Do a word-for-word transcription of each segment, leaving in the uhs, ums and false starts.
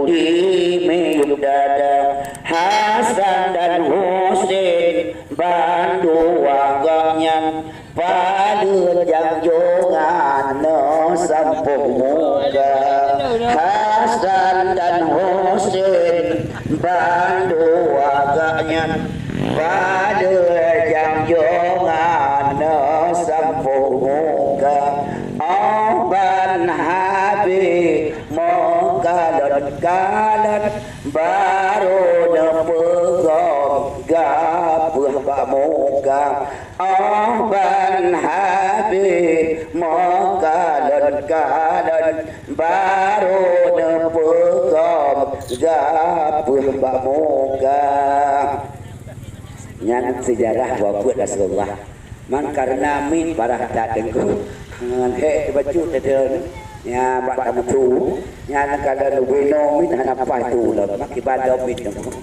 Di miyueb dada Hasan dan Husein, bandua gobnyan paleue janjongan neusampôh muka. Hasan dan Husein, bandua gobnyan paleue janjongan neusampôh muka. Óh ban habéh meukalon-kalon, barô neupeugöt gapeuh bak muka. Óh ban habéh meukalon-kalon, barô neupeugöt gapeuh bak muka. Nyan seujarah wafeuet Rasulullah. Man kareuna miet parah that Teungku. Ngon hék bacut teudeun. Nya bak tameutu. Nya neukalon ubé noe miet hana paih tu lom. Makiban lom miet Teungku.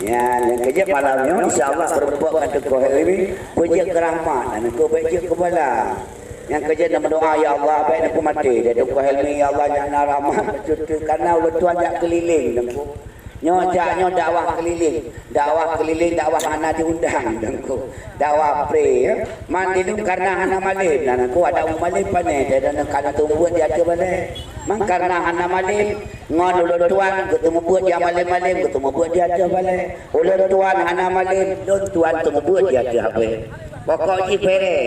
Nya nyang keujeuet malam nyoe, insya Allah, peurumpok ngon Teungku Helmi, peujeuet keu rahmat, dan Teungku bék jeuet keu bala. Nyang keujeuet na meudoa, "Ya Allah, bék Teungku maté lé Teungku Helmi, ya Allah, nyak na rahmat, bacut teuh, kareuna ulôn tuan jak keulileng Teungku." Nyoe jak nyoe dakwah keulileng, dakwah keulileng, dakwah hana diundang Teungku. Dakwah pre, ya. Man di lôn kareuna hana malem, dan Teungku ada malem pané, dan ka lôn teumeubeuet di ateueh balai. Man kareuna hana malem, ngon ulôn tuan geuteumeubeuet di malem-malem, geuteumeubeuet di ateueh balai. Ulôn tuan hana malem, lôn tuan teumeubeuet di ateueh abée. Pokok jih péré.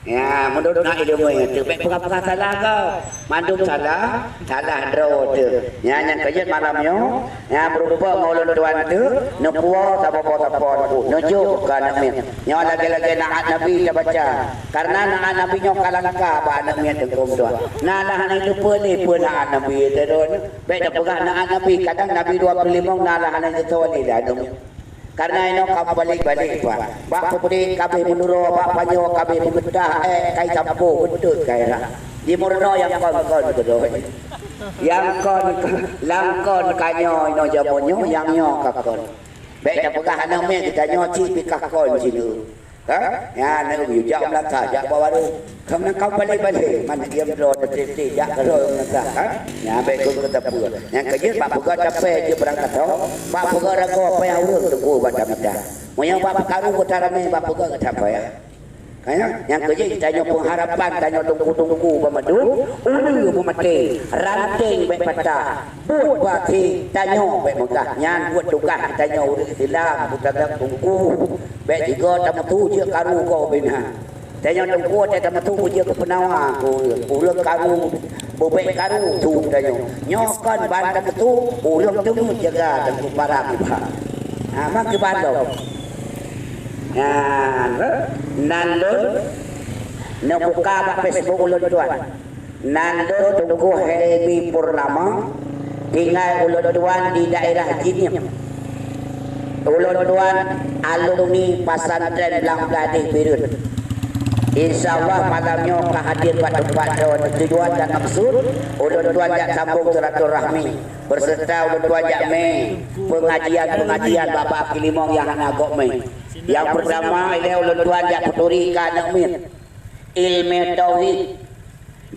Ya, meunurot na ileumèe teuh, bék peugah-peugah salah gob. Mandum salah, salah droe teuh. Ya, nyang keujeuet malam nyoe, ya, meurumpok ngon ulôn tuan teuh, neupuwoe sapo-sapo Teungku, neujok keu aneuk miet. Nyoe lagèe-lagèe na'at Nabi tabaca. Kareuna na'at Nabi nyoe ka langka bak aneuk miet Teungku meutuah. Na lah hana teupeue lé peue na'at Nabi teuh droeneuh. Bék tapeugah na'at Nabi, kadang Nabi dua ploh limong na lah hana teupeue lé aneuk miet. Kareuna inoe ka meubalek-balek, Pak. Bak putéh ka abéh meunuroe, bak panjoe ka abéh meugeutah, ék kai sampôh, beutôi kai rhah. Di meurunoe nyang kon-kon keudroe. Nyang kon, lam kon ka nyoe inoe jameun nyoe, nyang nyoe ka kon. Bék tapeugah aneuk miet geutanyoe cit pih ka kon sineuk. Ha? Nyan na jak meulata, jak bak warong. Ka meunan ka balek-balek, man diem droe teuti-ti jak keudroe meunasah, ha? Nyan bék keu teupeue. Nyang keujeuet bak peugöt tapèe jeuet beurangkat thon, bak peugöt ragoe payah ureueng teungku bak tamita. Meunyoe bak peukaru geuta ramé bak peugöt geuta payah. Ka nyan, nyang keujeuet geutanyoe peungharapan tanyoe teungku-teungku banmandum, uleue beumaté, ranténg bék patah, buet bak até tanyoe bék meugah. Nyan buet tugaih geutanyoe ureueng Islam, buet tugaih teungku. Bék jigo tameutu jeuet karu gob bina. Tanyoe teungku watèe tameutu beujeuet keu peunawa keu ureueng karu, beubèk karu su tanyoe. Nyoe kon ban tameutu ureueng teungeut jaga teungku barang iba. Ha, meukiban lom. Nyan, nan lôn neubuka bak Facebook ulôn tuan. Nan lôn Teungku Helmi Purnama, tinggai ulôn tuan di daerah Jeunieb. Ulôn tuan alumni Pesantren Blang Bladeh Bireuen. Insya Allah malam nyoe ka hadir bak teumpat droe, tujuan dan maksud ulôn tuan jak sambong silaturahmi, beserta ulôn tuan jak mé pengajian-pengajian bak-bak keulimong nyang hana gob mé. Nyang peurtama ilèe ulôn tuan jak peuturi keu aneuk miet ileumèe tauhid.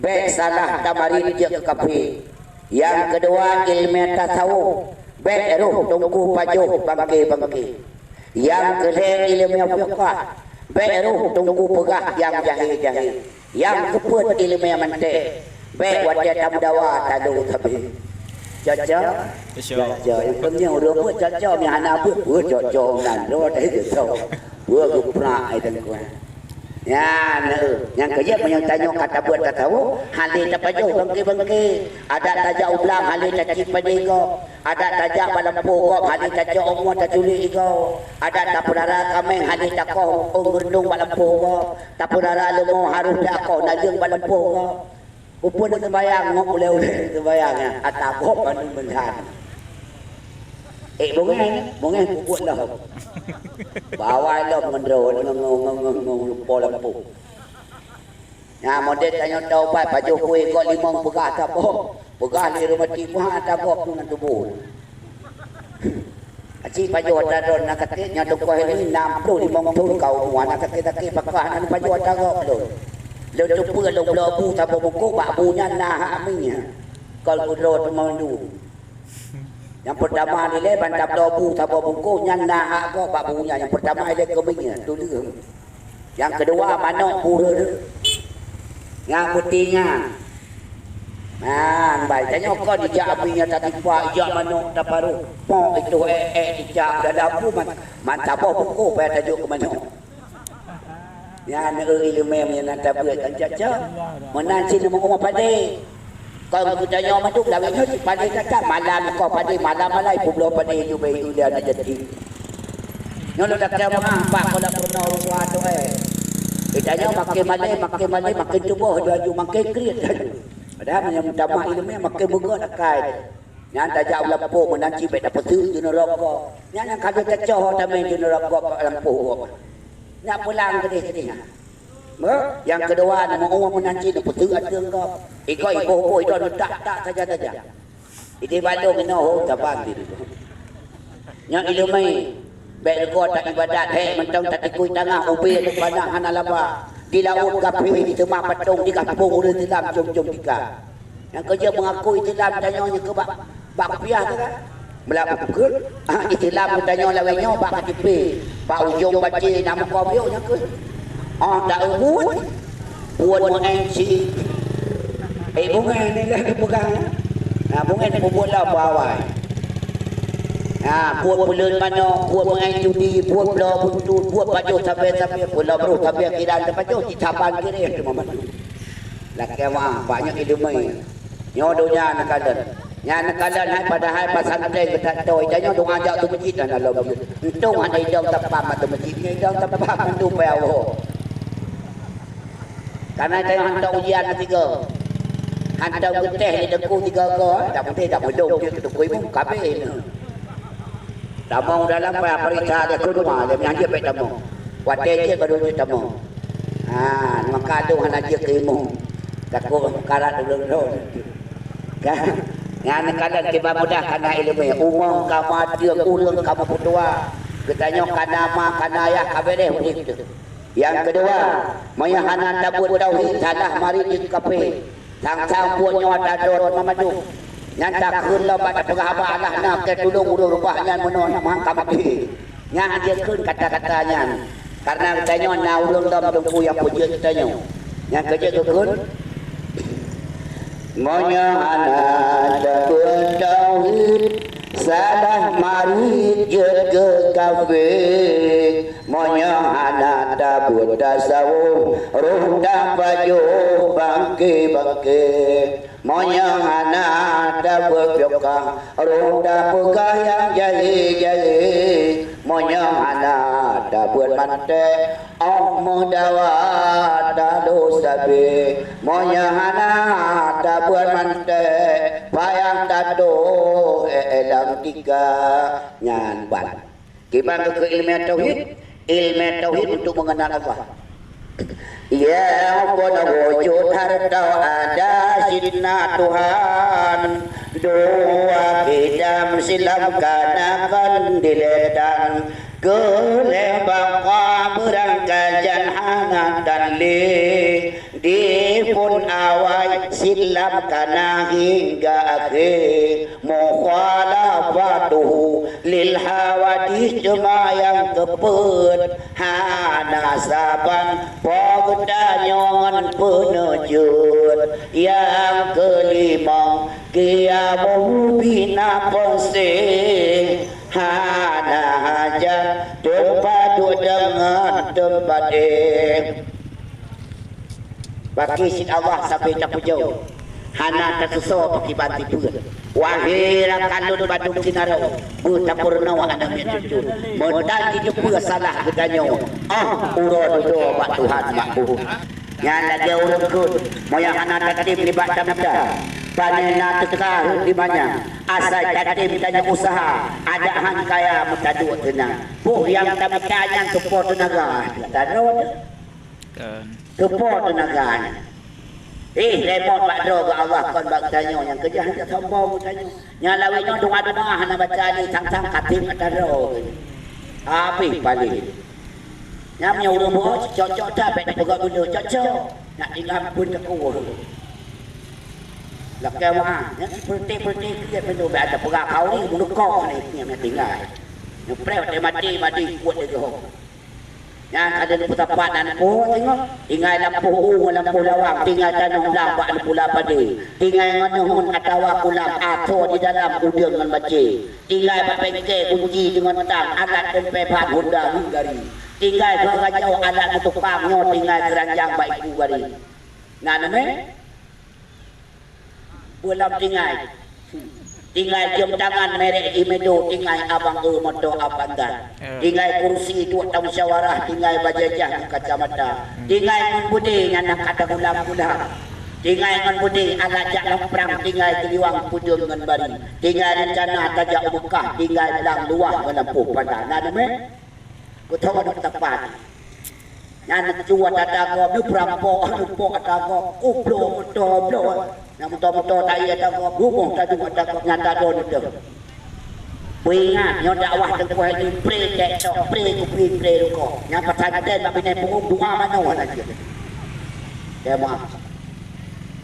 Bèk salah tamarit jeuet keu kafé. Nyang keudua, ileumèe tasawuf. Bèk roh teungku pajoh bangke-bangke. Nyang keulhèe, ileumèe fiqah. Bèk roh teungku peugah nyang jahé-jahé. Nyang keupeuet, ileumèe mantek. Bèk watèe tameudawa talo sabe. Cocok? Cocok. Cocok. Nyang penting ureueng buet cocok, nyang hana buet, buet cocok nan. Droe teuh cocok. Buet geuprak ai teungku. Nyan, eh, nyang keujeuet meunyoe tanyoe ka tabuet tasawuf, hana lé tapajoh bangke-bangke. Adak tajak u blang, hana lé tacit padé gob. Adak tajak bak lampôh gob, hana lé tacok umu taculik igoe. Adak tapeurara kaméng, hana lé takoh ôn geurundong bak lampôh gob. Tapeurara leumo harôh takoh najeueng bak lampôh gob. Peue-peue neuk seumbahyang, ngon ulèe-ulèe neuk seumbahyang, nyan ata gob bandum meunan. Eh, bungéh, bungéh peubuet lom. Bawai lom ngon droe, ngon, ngon, ngon, ngon, ngon lupo lampôh. Nyan model tanyoe taubat, pajoh kue gob limong peugah ata gob. Peugah lé reumatik, peugah ata gob tu ngon tuboh. Aci pajoh ata droe na katé nyoe teukoh ini nam ploh limong thon ka umu, na katé-katé pakah na pajoh ata gob lôn. Lôn teupeue lôn bloe bu saboh bungkôh bak bu nyan na hak mi nyan. Kon keu droe teuma mandum. Nyang peurtama dilèe ban tabloe bu saboh bungkôh, nyan na hak gob bak bu nyan. Nyang peurtama ilèe keumieng, tuleueng. Nyang keudua manok bu reureuk. Nyang peutingan. Nah, bai tanyoe kon ijak abéh nyan tatipa, ijak manok taparoh. Pok itu ék-ék ijak dalam bu man, man saboh bungkôh payah tajok keu manok. Nyan, eh, ileumèe meunyan na tabeuet kan cocok. Meunan cit meu'oh padé. Kon geutanyoe mandum lawét nyoe cit padé that-that. Malam ko padé, malam-malam ipubloe padé jubé ulian aja ti. Nyoe lôn dakta meu'ah bak kolam peurunoe rupa tu, eh. Geutanyoe makin malèe, makin malèe, makin tuboh laju, makin kriet laju. Padahai meunyoe meutamah ileumèe makin beugöt akai. Nyan tajak u lampôh meunan cit bèk tapeuseuk jeuneurok gob. Nyan nyang ka lheueh tacok tamè jeuneurok gob bak lampôh gob. Nyak pulang keudeh-keudeh nyan. Meuh, nyang keudua, neumeu'oh meunan cit neupeuteuk ateueng gob. Igoe iboh-boh idong neutak-tak saja-saja. Ideh balong inoe ho tabang di. Nyak ileumèe, bèk leugo taibadat, hék mantong tatikui tangah, ubé aneuk panah hana laba. Di laôt gapé, di teuma patong, di gampông ureueng Islam com-com tika. Nyang keujeuet meungaku Islam tanyoe nyang keu bak, bak kupiah tu kan. Meulaku peugöt, ah, Islam geutanyoe lawét nyoe bak K T P, bak ujong bacé na muka biôk nyang keuh. Ah, tak ubun, buet meu'en si. Eh, bungén ni lah pegang. Nah, bungén peubuet lah bawai. Nah, buet buleuen manok, buet meu'en judi, buet bloe buntut, buet pajoh sabe-sabe, buet lom roh sabe kiran tapajoh, di saban kireh teuma mandum. Lakèe meu'ah, banyak ileumèe. Nyoe donya neukalon. Nyan neukalon hai padahai pesantren geutanyoe. Tanyoe doa jak teumeujid dan dalam jeuet. Untông hana idong tapam ateueh meujid. Nyoe idong tapam mandum peuet awak. Karena tanyoe hantom ujian tiga. Hantom geutéh lé teungku tiga go. Tak putih tak beudong dia teungku imum kabeh ni. Tamong dalam payah peuriksa lé keu teuma, lé meunan jeuet bèk tamong. Watèe jeuet baru jeuet tamong. Ha, maka dong hana jeuet keu imum. Takot karat ureueng droe. Kan? Nyan neukalon kiban mudah kana ileumèe. Umong ka mateueng, ureueng ka meupeutua. Geutanyoe kana ma, kana yah ka beureh udép teuh. Nyang keudua, meunyoe hana tabeuet tauhid, salah marit jeuet kafé. Sang-sang buet nyoe tadot mandum. Nyan takheun lom bak tapeugah haba Allah na keu tulông ureueng reubah nyan meunoe na meuhan ka maté. Nyan jeuet kheun kata-kata nyan. Karena geutanyoe na ureueng lom teungku nyang peujeuet geutanyoe. Nyang keujeuet geukheun, meunyoe hana tabeuet tauhid, salah marit jeuet keu kafé. Meunyoe hana tabeuet tasawuf, roh tapajoh bangke-bangke. Meunyoe hana tabeuet fiqah, roh tapeugah nyang jahé-jahé. Meunyoe hana tabeuet mantek, 'oh meudawa talo sabe. Meunyoe hana tabeuet mantek, payah tatoh ék lam tika. Nyan ban. Kiban keu ileumèe tauhid, ileumèe tauhid untuk mengenal Allah. Nyang kon wujud hareuta ada sidna Tuhan, dua kitab silam kana kon diletan, keu lhèe baka beurangkajan hana tan lé. Di phon awai silam kana hingga akhé, mukhalafatuhu lil hawadits, teuma nyang keupeuet hana saban po geutanyoe ngon peuneujeuet. Nyang keulimong, qiyamuhu binafsihi, hana hajat teumpat duek deungon teumpat éh. Baki cit Allah sabe tapujoe, hana tatusoe pakriban tipeue. Wahé rakan lôn bandum sinarô, beutapeurunoe hana miet cucut. Meunan jiteupeue salah geutanyoe, 'oh uroe dudoe bak Tuhan Mahbub. Nyan lagèe ureueng kheun, meunyoe hana tatem nibak tamita, pané na teuka rhot dimanya, asai tatem tanyoe useuha, adak han kaya meutaduek teunang. Peue nyang tamita nyan teupo teunaga, tadroe teuh. Kan. Teupo teunaga nyan. Eh, remot bak droe geuh Allah kon bak tanyoe nyang keujah jak sombong geutanyoe. Nyang lawét nyoe doa-doa hana baca lé sang-sang katem ata droe geuh. Habéh paléh. Nyang meunyoe ureueng buet cocok that bèk peugah guna cocok. Nak tinggai pun teuku. Lakée meu'ah, nyan sipeureuté-peureuté kiet meunyoe bèk ada peugah khauri meunukok nyan, nyan tinggai. Nyan preh watèe maté, maté kuat lé goh. Nyan ka lheueh neupeusapat dan po tengok, tinggai lampôh u ngon lampôh lawang, tinggai tanoh blang bak neupula padé, tinggai ngon nyoe ngon atawa kulam, asoe di dalam udeueng ngon bacé, tinggai bak bengke gunci deungon tang, alat dompet ban honda ngon gari, tinggai keu gajôh alat meutukang, nyoe tinggai keuranjang bak iku gari. Na neumè? Beulam tinggai. Tinggai jeuem tangan merek Imedo, tinggai abang e moto Avanza. Ya. Tinggai kursi duek tamusyawarah, tinggai bajèe jah ngon kacamata. Hmm. Tinggai ngon beudé nyan nyang ka tagulam-gulam. Tinggai ngon beudé alat jak lam prang, tinggai geuliwang peudeueng ngon bari. Tinggai reuncana tajak u Meukah, tinggai blang luwah ngon lampôh panda. Na neumè? Beutôi neuk teupah. Nyan neuk cuat ata gob, neuk peurampok, neuk pok ata gob, kubloe moto bloe. Nyang moto-moto taie ata gob, rumoh taduek ata gob, nyang tadon teuh. Peuingat, nyoe dakwah Teungku Haji, pré tek tok, pré kupi, pré rukok. Nyang pesantren bak Binèh Punggung dua manoe hana jeuet. Keu maaf.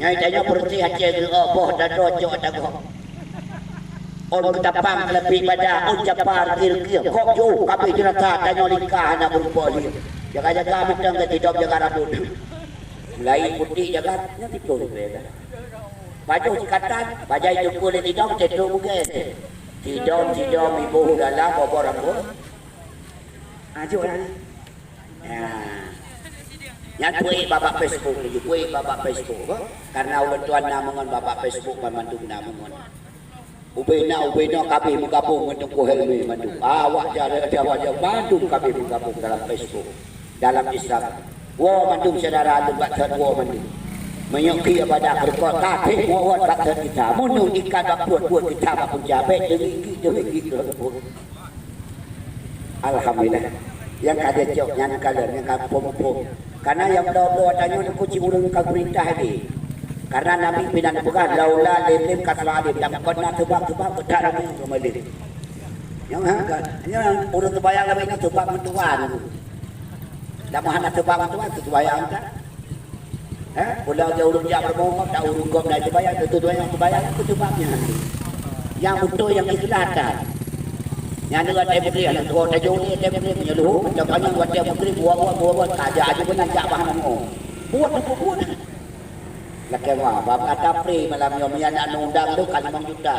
Nyang tanyoe peureuseh Aceh geuh, boh dadroe cok ata gob. Ôn geutapang keuleupie ibadah, ôn capa reukie-reukie, kok jiôh, kabeh jeunasa tanyoe lingka hana meurumpok lé. Jaga-jaga mantong geuh, tidom jaga rambot. Mulai putéh jaga, nyan tipu ribèe dah. Pajoh sikatan, bajèe teupeu lé tidom, teutrok bugèe. Tidom, tidom, iboh dalam, bobo rambot. Ajoh lah ni. Ya. Nyan peuék babah Facebook laju, peuék babah Facebook, bah. Karena ulôn tuan na meungon babah Facebook, banmandum na meungon. Ubé na, ubé na kabeh meugabong ngon Teungku Helmi mandum. Awak jalan, awak jalan, mandum kabeh meugabong dalam Facebook, dalam Islam. Woe mandum syedara lôn bak thon, woe mandum. Meunyoe keu ibadah keurukon, kabeh woe-woe bak thon kita. Meunyoe ikat bak pruet, pruet kita bak punca, bèk deungon gik, deungon gik, deungon pruet. Alhamdulillah. Nyang ka jicok, nyang ka lheueh, nyang ka phon-phon. Karena nyang bloe-bloe tanyoe nyoe cit ureueng ka geupeurintah lé. Karena Nabi pih na neupeugah, "Laula lem-lem kasra alem." Lam kon na teubang-teubang, beutak Nabi keumalem. Nyang ha, ka, nyang ureueng teubayang lagèe nyoe teubang meutuan. Lam hana teubang meutuan, teubayang tak? Eh, ulang jauh ureueng jak peurumoh, tak ureueng gob na teubayang, teututoe nyang teubayang, teutubat nyan. Nyang beutôi nyang ikhlaih that. Nyan watèe meugrib, nyang tuha tajôh lé watèe meugrib, nyoe leuhô, nyang panyang watèe meugrib, buat-buat, buat-buat, ka jak aju keunan jak bah nanggroe. Buet, buet, buet. Lakèe meu'ah, bak gata pré malam nyoe, meunyo na undang lôn ka limong juta.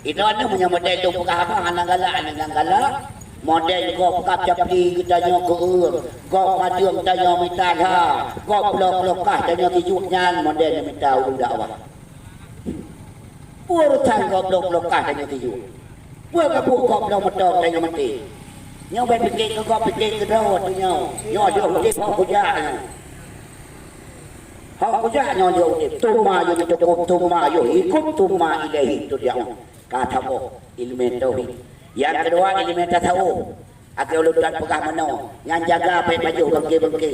Itu anu meunyo model tu peugah abang hana galak, hana nyang galak. Model gob kap capli geutanyoe keu-eu, gob madeueng tanyoe mita lha, gob bloe-bloe kah tanyoe tijok, nyan model nyang mita ulôn dakwah. Peue urosan gob bloe-bloe kah tanyoe tijok? Peue ka buet gob bloe moto tanyoe maté? Nyoe bèk pike keu gob, pike keu droe tanyoe. Nyoe lheueh udép hok kujak nyoe. Hok kujak nyoe lheueh udép. Tsumma yumitukum, tsumma yuhyikum, tsumma ilaihi turja'un. Ka saboh ileumèe tauhid. Nyang keudua ileumèe tasawuf. Akhé ulôn tuan peugah meunoe, nyan jaga bèk pajoh bangke-bangke.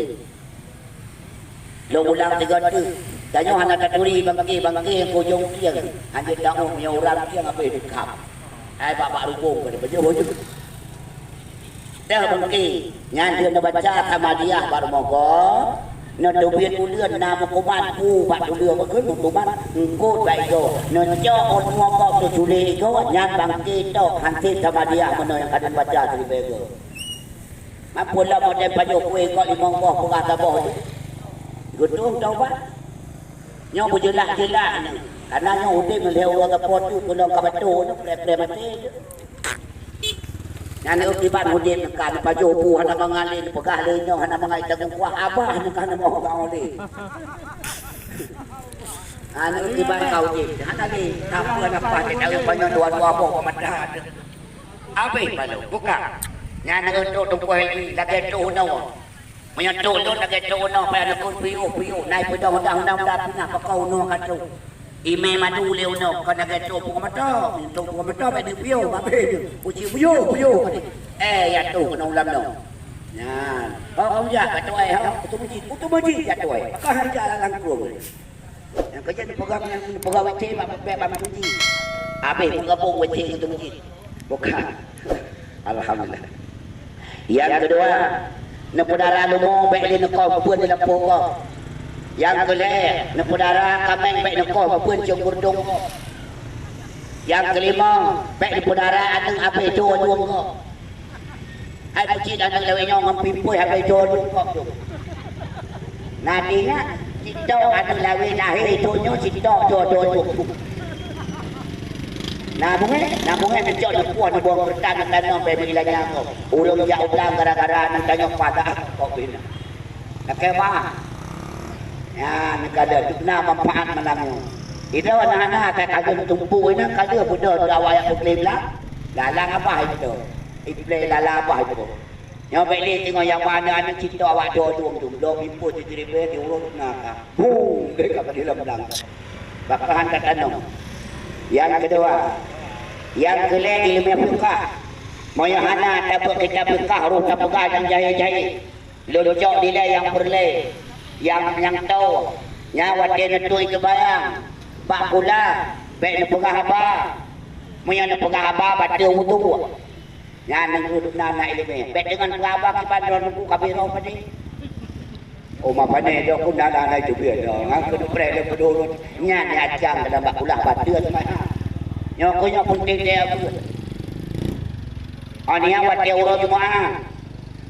Lôn ulang sigoe teuk, tanyoe hana taturi bangke-bangke nyang keu ujong tieng. Hanjeuet taôt meunyoe urang tieng habéh deukam. Hai bak-bak rubông pada pajoh-pajoh. Deuh bangke, nyan lheueh neubaca Samadiyah bak rumoh gob, neuteubiet buleuen na meukuman bu bak tuleueng beukeue meukuman eungkôt bak igoe. Neucok ôn muoh gob teuculék igoe, nyan bangke tok hansét Samadiyah meunoe nyang ka neubaca siribèe goe. Mampôh lom model pajoh kueh gob limong boh peugah saboh jih. Geutueng taubat. Nyoe beujeulaih-jeulaih nyoe. Karena nyoe udép ngon lhèe uroe sapo teuk peulom ka bato nyoe, preh-preh maté jeuet. Nyan neukiban udép neuka neupajoh bu hana mangat lé, neupeugah lé nyoe hana mangat tanggung kuah, abah neuka hana meuho gaoh lé. Ha, neukiban ka udép, hana lé, sapeue nafah teuh taeu panyang dua-dua boh bak mata teuh. Abéh balo, buka. Nyan neueu trok tumpôh lé lagèe trok unoe. Meunyoe trok lôn lagèe trok unoe, payah neukheun piôh-piôh, na ipeudong undang-undang pinah pakon unoe ka trok. Imè madu lé unoe, kon lagèe trok pungah moto. Trok pungah moto bèk neupiôh, babeh nyoe. Uci buyôh-buyôh tadi. Eh, ya trok keunoe ulam noe. Nyan. Ho, ho, jak, ka tuai, ho. Utu meuji, utu meuji, ya tuai. Ka han jak lam langkong. Nyang keujeuet neupeugah, neupeugah W C bak peuet bak meuji. Abéh meugabong W C ngon teumeuji. Bukan. Alhamdulillah. Nyang keudua, neupeudara leumo bèk lé neukom peuet di lampôh gob. Nyang keulhèe, neupeudara kaméng bèk neukoh beupeuen cok gurdong gob. Nyang keulimong, bèk neupeudara aneuk abéh dua lueng gob. Hai peucit aneuk lawét nyoe ngon pimpôi habéh dua lueng gob tu. Na ingat, sitok aneuk lawét lahé itu nyoe sitok dua lueng. Na beungéh, na beungéh neucok neupuih neubuang keureutan neutanong bèk meuilanya gob. Ureueng jak utang gara-gara aneuk tanyoe padah gob bina. Lakèe meu'ah. Nyan ka lheueh na manfaat malam nyoe. Idroe na hana ka lheueh tumpuk inan ka lheueh beudôh dua awak nyang peugleh lam. Lalang abah itu. Iblih lalang abah itu. Nyoe bèk lé teungoh nyang mana aneuk cit awak dua lueng tu. Bloe pimpôi teujeuribèe diurôt na ka. Bum! Deh ka di lam blang. Bakahan ka tanong. Nyang keudua, nyang keulhèe ileumèe fiqah. Meunyoe hana tabeuet kitab fiqah, roh tapeugah nyang jahé-jahé. Lôn cok dilèe nyang peureulèe, nyang, nyang toe, nyang watèe neutôi seumayang, bak kula, bèk neupeugah haba. Meunyoe neupeugah haba, bateue wudhu. Nyan neungeut na, na ileumèe. Bèk deungon peugah haba kiban droe teungku ka beuroe padé. Oh, ma pane dok pun na, na, na itu biasa. Ngan keuneuk preh lé peudurut. Nyan nyang acang dalam bak kula bateue seumayang. Nyoe keuh nyang peunteng teuh. Aniang watèe uroe Jumaat.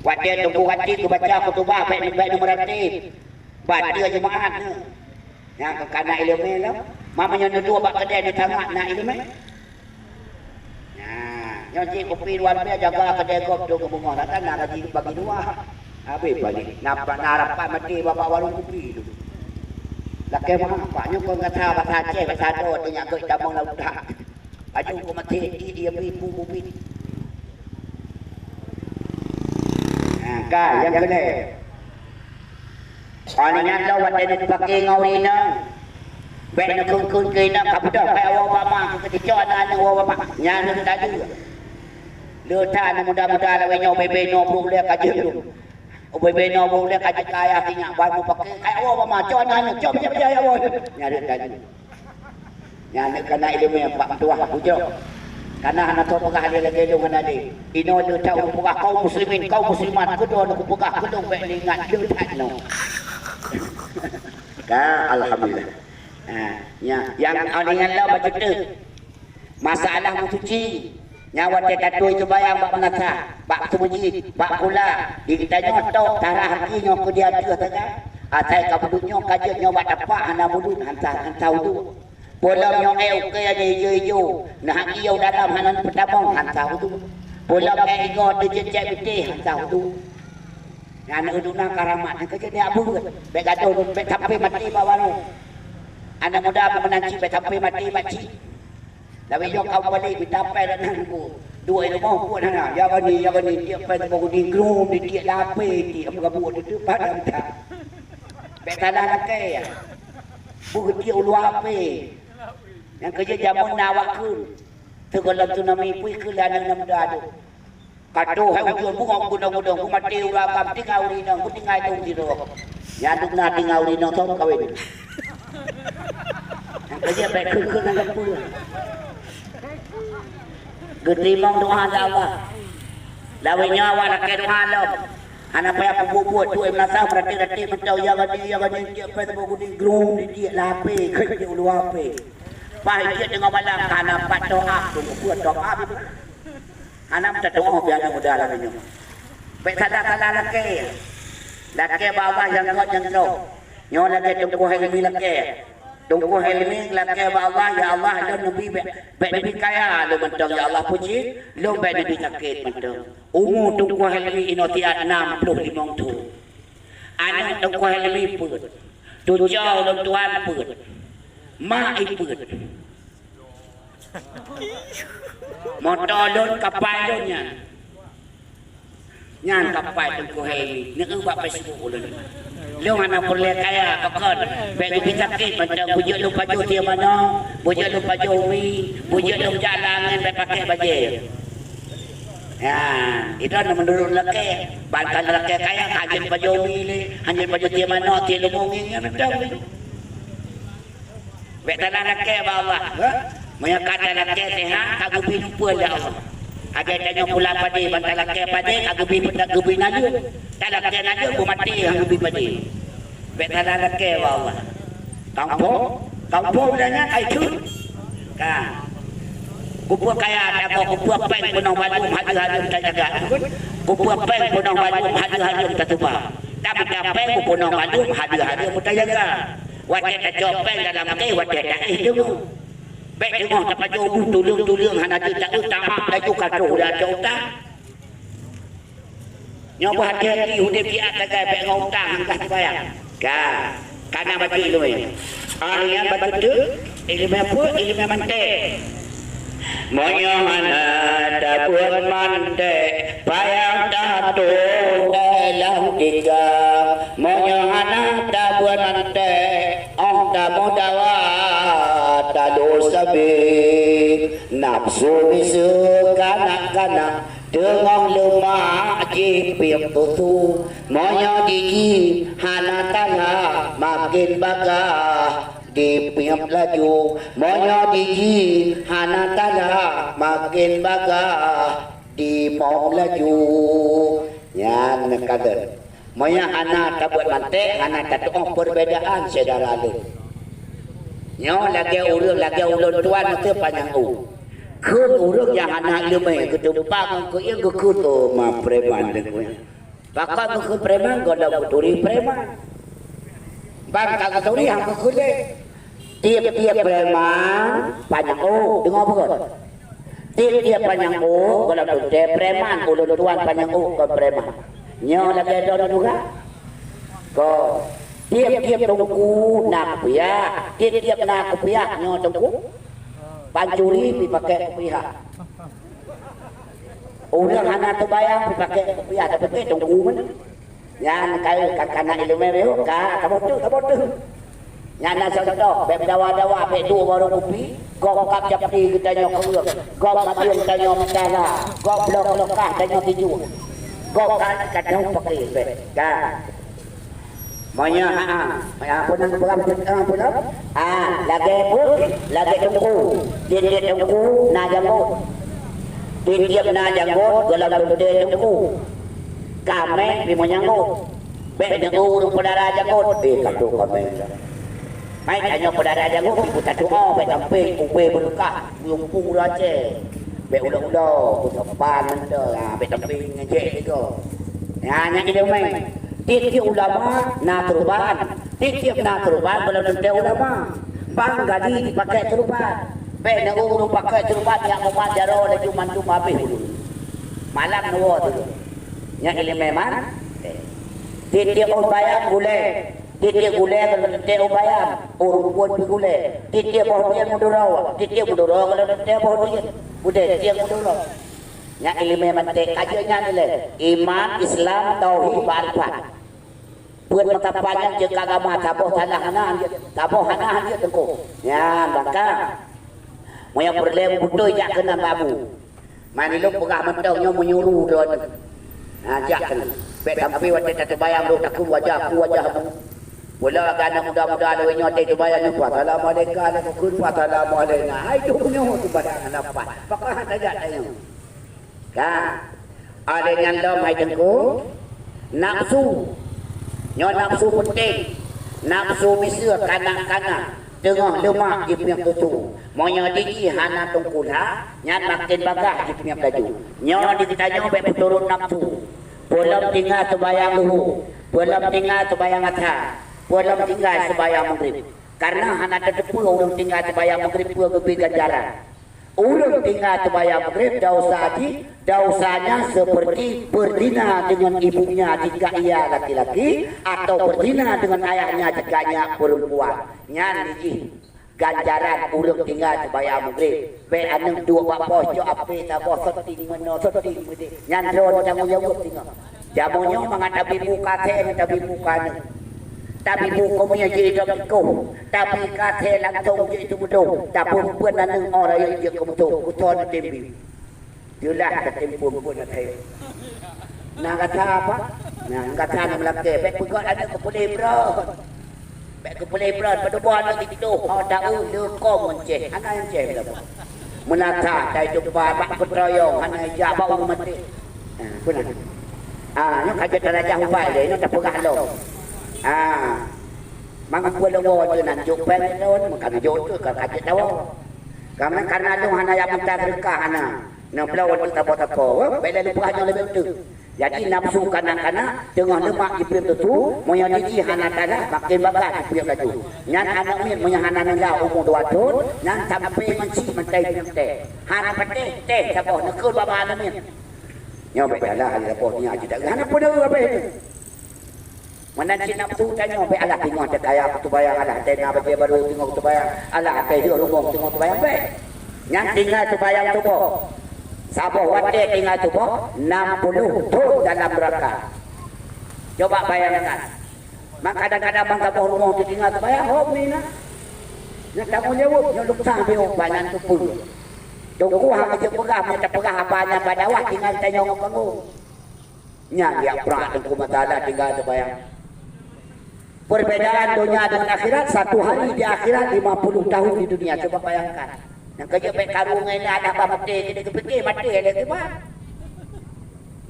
Watèe teungku gaki geubaca khutubah bèk, bèk neumeuratéb. Bateue Jumaat nyoe. Nyang ka na ileumèe lom. Meunyoe neuduek bak keudè neutangat na ileumèe. Nah, nyoe cit kupi luar biasa jaga keudè gob tu keubeungoh. Rata na gaji bagi dua. Habéh balik. Nampak na rapat maté babah warong kupi tu. Lakèe meu'ah, Pak, nyoe kon gata bahasa Aceh, bahasa Aceh tu nyak gèt tamong lam utak. Aju keu maté di dia bui bu bubit. Ha, ka, nyang keulhèe. Paléng nyan lom watèe neupaké ngon ureueng inong. Bèk neukheun-kheun keu inong ka beudôh bèk woe bak ma, keu keuticok aneuk-aneuk woe bak ma. Nyan lheueh tadi. Lheueh that aneuk muda-muda lawét nyoe bèe-bèe nyoe brok lé ka jeuet lom. Bèe-bèe nyoe brok lé ka jeuet keu ayah sinyak ban meupaké. Ka woe bak ma, cok aneuk-aneuk, cok, cok, cok, cok, woe. Nyan lheueh tadi. Nyan aneuk kana ileumèe bak meutuah bujok. Kana hana tho peugah lé lagèe lôn hana lé. Inoe le that ureueng peugah kaum muslimin, kaum muslimat, keudroe lôn peugah keu lôn bèk lé ingat le that inoe. Ka, alhamdulillah. Ha, nya, nyang aneuk nyan lom bacut teuh. Masalah meusuci. Nyan watèe tatôi seumayang bak meunasah, bak seumeujid, bak kula, di geutanyoe tok tarah gaki nyoe keu di ateueh saja. Asai ka bulut nyoe ka jeuet nyoe bak tapak hana bulut, hansa, hansa uduk. Polom nyoe éh ukée ada ijo-ijo, na gaki nyang dalam hana neupeutamong, hansa uduk. Polom éh igoe teujeuet cék bitéh, hansa uduk. Nyan uduk na karamat, nyan keuh jeuet jak beuet. Bèk gadoh, bèk sampai maté bak warong. Aneuk muda meunan cit bèk sampai maté bak cit. Tapi nyoe ka balik mita pèng dak na nunggu. Duek rumoh pun hana. Ya gani, ya gani, tiep pèng teupeu gudi grum, di tiep lapé, tiep peugabuk di depan dah mita. Bèk salah lakèe. Beugeutiek ulu apé. Nyang keuh jeuet jameun na awak kheun. Teugohlom tsunami pui kheun lé aneuk muda tu. Ka troh hai ujeuen bungong gunong-gunong, beumaté ureueng agam tinggai ureueng inong, beutinggai lôn sidroe. Nyan dum na tinggai ureueng inong thôn kawin. Nyang keuh jeuet bèk kheun-kheun lam peue. Geuteurimong doa lé Allah. Lawét nyoe awak lakèe doa lom. Hana payah peubuet-buet, duek meunasah meuratéb-ratéb mantong, ya gani, ya gani, tiep pèng teupeu gudi grum di tiep lapé, kheun di ulu apé. Paih jeuet deungon balang ka hana pat top up, peubuet top up. Hana meutateu'oh pianeuk muda lagèe nyoe. Bèk salah-salah lakèe. Lakèe bak Allah nyang gèt nyang jroh. Nyoe lagèe Teungku Helmi lakèe. Teungku Helmi lakèe bak Allah, "Ya Allah, lôn neubi bèk, bèk neubi kaya lôn mantong, ya Allah, puji, lôn bèk neubi sakét mantong." Umu Teungku Helmi inoe siat nam ploh limong thôn. Aneuk Teungku Helmi peuet. Tujoh ulôn tuan peuet. Mak i peuet. Moto lôn, kapai lôn nyan. Nyan kapai Teungku Helmi, neueu bak Facebook ulôn. Lôn hana peureulèe kaya, pakon? Bèk geubi sakét mantong, beujeuet lôn pajoh sie manok, beujeuet lôn pajoh mi, beujeuet lôn jak lam angèn bèk pakèk bajèe. Ya, itu na meunurot lakèe. Ban ka lakèe kaya, ka hanjeuet pajoh mi lé, hanjeuet pajoh sie manok, sie leumo ngieng nyan mantong lé. Bèk talakèe bak Allah. Meunyoe ka talakèe seuhat, ka geubi numpeue lé Allah. Lagèe tanyoe pula padé, ban talakèe padé, ka geubi, ka geubi naleueng. Talakèe naleueng, beumaté, ka geubi padé. Bék salah lakée bak Allah. Kampung, kampung dan nyan ai teuk. Ka. Kupeue kaya tagoe, kupeue péng peunong bandum hadeuh-hadeuh tajaga. Kupeue péng peunong bandum hadeuh-hadeuh tatuba. Tapi tapéng kupeunong bandum hadeuh-hadeuh tajaga. Watée tacok péng dalam kéh, watée taéh deungoe. Bék teungoh tapajoh bu tuleueng-tuleueng hana jeuet taeu tamak laju ka troh dak cok utang. Nyoe beuhati-hati udeb siat sagai bék ngon utang hangkah sibayang. Ka, kana bacut ileumé. Ari nyan bacut teuk, ileumé peue, ileumé manték. Meunyoe hana tabuet manték, payah tato dalam tikang. Meunyoe hana tabuet manték, óh tameudawa talo sabe. Nafsu miseue kanak-kanak, teungoh leumak jipiep susu. Meunyoe gigi hana tala, maken bagah dipiep laju. Meunyoe gigi hana tala, maken bagah dimom laju. Nyan neukalon. Meunyoe hana tabuet manték, hana tatu'oh perbedaan syedara lôn. Nyoe lagée ureuëng, lagée ulôn tuan, meusti panyang u. Kheun ureuëng nyang hana ileumé, geuteumpa ngon keuieng geukheun, "Oh, ma preman lagée." Pakon geukheun preman, gohlom geuturi preman. Ban ka geuturi, han geukheun lé. Tieb-tieb preman panyang u, deungoe beutôi. Tieb-tieb panyang u, gohlom teuntée preman, ulôn tuan panyang u kon preman. Nyoe lagée droeneuh juga. Kon. Tieb-tieb teungku na kupiah, tieb-tieb na kupiah nyoe teungku. Pancuri pih pakai kupiah. Ureuëng hana teubayang pih pakai kupiah, tapi teungku meunan. Nyan ka, ka, kana ileumé beuh, ka, saboh teuk, saboh teuk. Nyan na contoh, bék dawa-dawa, bék duek warong kupi, gob kab japli geutanyoe keureung, gob madieng tanyoe meutala, gob bloh-bloh kah tanyoe tijuek. Gob ka, ka dong pakai bék. Ka. Meunyoe, ha, ha. Meunyoe peunang peugah, peunang peugah. Ah, lagée peue? Lagée teungku. Tieb-tieb teungku na janggot. Tieb-tieb na janggot, gohlom teuntée teungku. Kaméng pih meujanggot. Bék neueu ureuëng peudara janggot. Eh, ka troh kaméng dah. Hai tanyoe peudara janggot, ibu tatu'oh, bék sampé ubé beureukah, meuyumpung ureuëng Aceh. Bék ulo-ulo, beusopan mantong, ha, bék sampé ngejek sigoe. Nyan, nyan ileumé. Tieb-tieb ulama na keureubeuen, tieb-tieb na keureubeuen gohlom teuntée ulama. Bang gali dipakai keureubeuen. Bék neueu ureuëng pakai keureubeuen nyang mumat jaroe laju mandum habéh ulôn. Malam neuwoe teuh. Nyan ileumé man. Tieb-tieb ôn bayam gulée. Tieb-tieb gulée gohlom teuntée ôn bayam, ureuëng pih gulée. Tieb-tieb boh tieb meuduroe, tieb-tieb meuduroe gohlom teuntée boh tieb. Udeb tieb meuduroe. Nyan ileumé manték, ka jeuet nyan ilée. Iman, Islam, tauhid, makrifat. Peuet meukapan nyan jeuet keu agama, saboh salah hana jeuet, saboh hana jeuet teungku. Nyan bangka. Meunyoe peureulée beutôi jak keunan bak bu. Man ilôn peugah mantong nyoe meunyoe droeneuh. Ha, jak keunan. Bék sampé watée tateubayang lôn takheun wajah ku wajah bu. Wala gana muda-muda lawét nyoe teubayang nyoe, "Assalamualaikum," lagée kheun, "Assalamualaikum." Hai, tu nyoe teubayang hana pat. Pakon hana jak tanyoe? Ka. Ada nyan lom hai teungku. Nafsu. Nyoe nafsu peunteng. Nafsu miseue kanak-kanak. Teungoh leumak jipiep susu. Meunyoe gigi hana teungku la, nyan maken bagah jipiep laju. Nyoe di geutanyoe bék peuturot nafsu. Peulom tinggai teubayang luhô, peulom tinggai teubayang asar, peulom tinggai teubayang maghrib. Karena hana tateupeue ureuëng tinggai teubayang maghrib peue geubri ganjaran. Ureuëng tinggai teubayang maghrib desya jih, desyanya seperti berzina dengan ibunya jika ia laki-laki, atau berzina dengan ayahnya jika ia perempuan. Nyan jih ganjaran ureuëng tinggai teubayang maghrib. Bék aneuëk duek bak pos cok apé saboh syuting meunoe syuting meudéh. Nyan droe tanggong jaweueb singoh. Jameun nyoe mangat tabibu kasée ngon tabibu kaneuk. Tabibu keumieng jeuet idop tikoh, tapi kasée langsong jeuet teumeudoh, tapi peue nan nyoe orang jeuet keu meudoh, keu thon tem bi. Jeulaih ka tem phon-phon asai. Na gata apa? Na gata na meulakée, bék peugét aneuëk keu peulé brot. Bék keu peulé brot, padub aneuëk jitudoh, ho taeu le kom ngon céh. Hana nyang céh lom. Meunata tai jumpa bak peutroyong, hana jak bak ureuëng maté. Ha, peue na? Ah, nyoe ka jeuet tarajah ubat lé, nyoe tapeugah lom. Ah, Mangat peue lôn woe teuh nan jok péng lôn, meuka neujok teuh ka, ka jeuet tawoe. Kareuna, kareuna lôn hana jak mita seudeukah hana. Neubloe teuh sapo-sapo. Wah, bèk lé lupa nyoe leubeh teuh. Jadi nafeusu kanak-kanak teungoh leumak jipreh tutu, meunyoe jih hana talah, maken bagah jipreh laju. Nyan aneuk miet meunyoe hana neula umu dua thon, nyan sampoe ngon cit mantong jipreh teh. Hana patéh, teh saboh neukheun bak ma aneuk miet. Nyoe bèk talah, saboh nyan cit hana peue habéh. Meunan cit nafeusu tanyoe, bèk alah teungoh teuh kaya kuteubayang, alah teuh na bajèe barô teungoh kuteubayang, alah teuh hireuen rumoh teungoh teubayang, bèk. Nyan tinggai teubayang tuboh. Saboh watèe tinggai tuboh, nam puluh thon dalam neuraka. Coba bayangkan. Maka kadang-kadang ban saboh rumoh teutinggai teubayang, hom ni na. Nyan tanggong jaweueb, nyoe lôn sang beu banyan teupeue. Teungku hana jeuet peugah, meunyoe tapeugah haba nyan bak dakwah tinggai tanyoe ngon bangung. Nyan jak brat Teungku Matalah tinggai teubayang. Perbedaan donya dengan akhirat, satu hari di akhirat, lima puluh tahun di dunia. Coba bayangkan. Nyang keujeuet bèk karu ngon inong adak bak maté, kita kepikir maté lé kiban.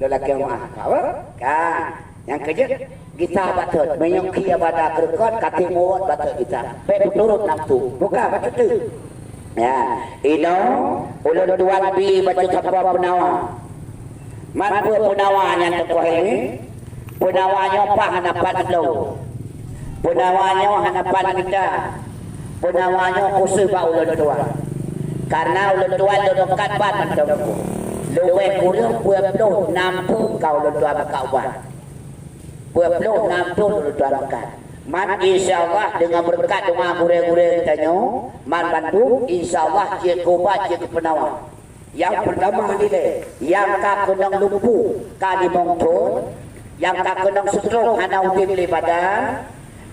Lelaki maaf, apa? Kan. Nyang keujeuet, kita bacut. Meunyoe kia bada keureukat, kaki muwat bacut kita. Bèk peuturot nafeusu. Buka bacut tu. Ya, inoe ulôn tuan bi bacut sapo peunawa. Man peue peunawa nyan teupeue hai nyoe? Peunawa nyoe paih hana pat bloe. Peunawa nyoe hana pat mita. Peunawa nyoe khusos bak ulôn tuan. Kareuna ulôn tuan lôn ungkat ban mantong. Leubeh kureueng peuet ploh nam thon ka ulôn tuan meukat ubat. Peuet ploh nam thon ulôn tuan meukat. Man insya Allah deungon beureukat doa gurèe-gurèe geutanyoe, man bandum insya Allah jeuet keu ubat, jeuet keu peunawa. Nyang peurtama dilèe, nyang ka keunong lumpuh ka limong thon, nyang ka keunong stroke hana udeb lé badan,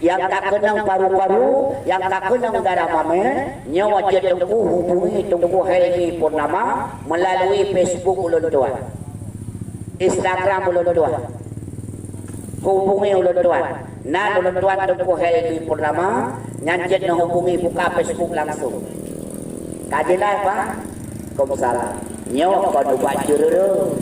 nyang ka keunong paru-paru, nyang ka keunong darah mamè, nyoe jeuet Teungku hubungi Teungku Helmi Purnama meulalu Facebook ulôn tuan, Instagram ulôn tuan. Hubungi ulôn tuan. Nan ulôn tuan Teungku Helmi Purnama, nyan jeuet neuhubungi buka Facebook langsung. Ka jeulaih, Pak? Waalaikumsalam. Nyoe kon ubat jeureureueng.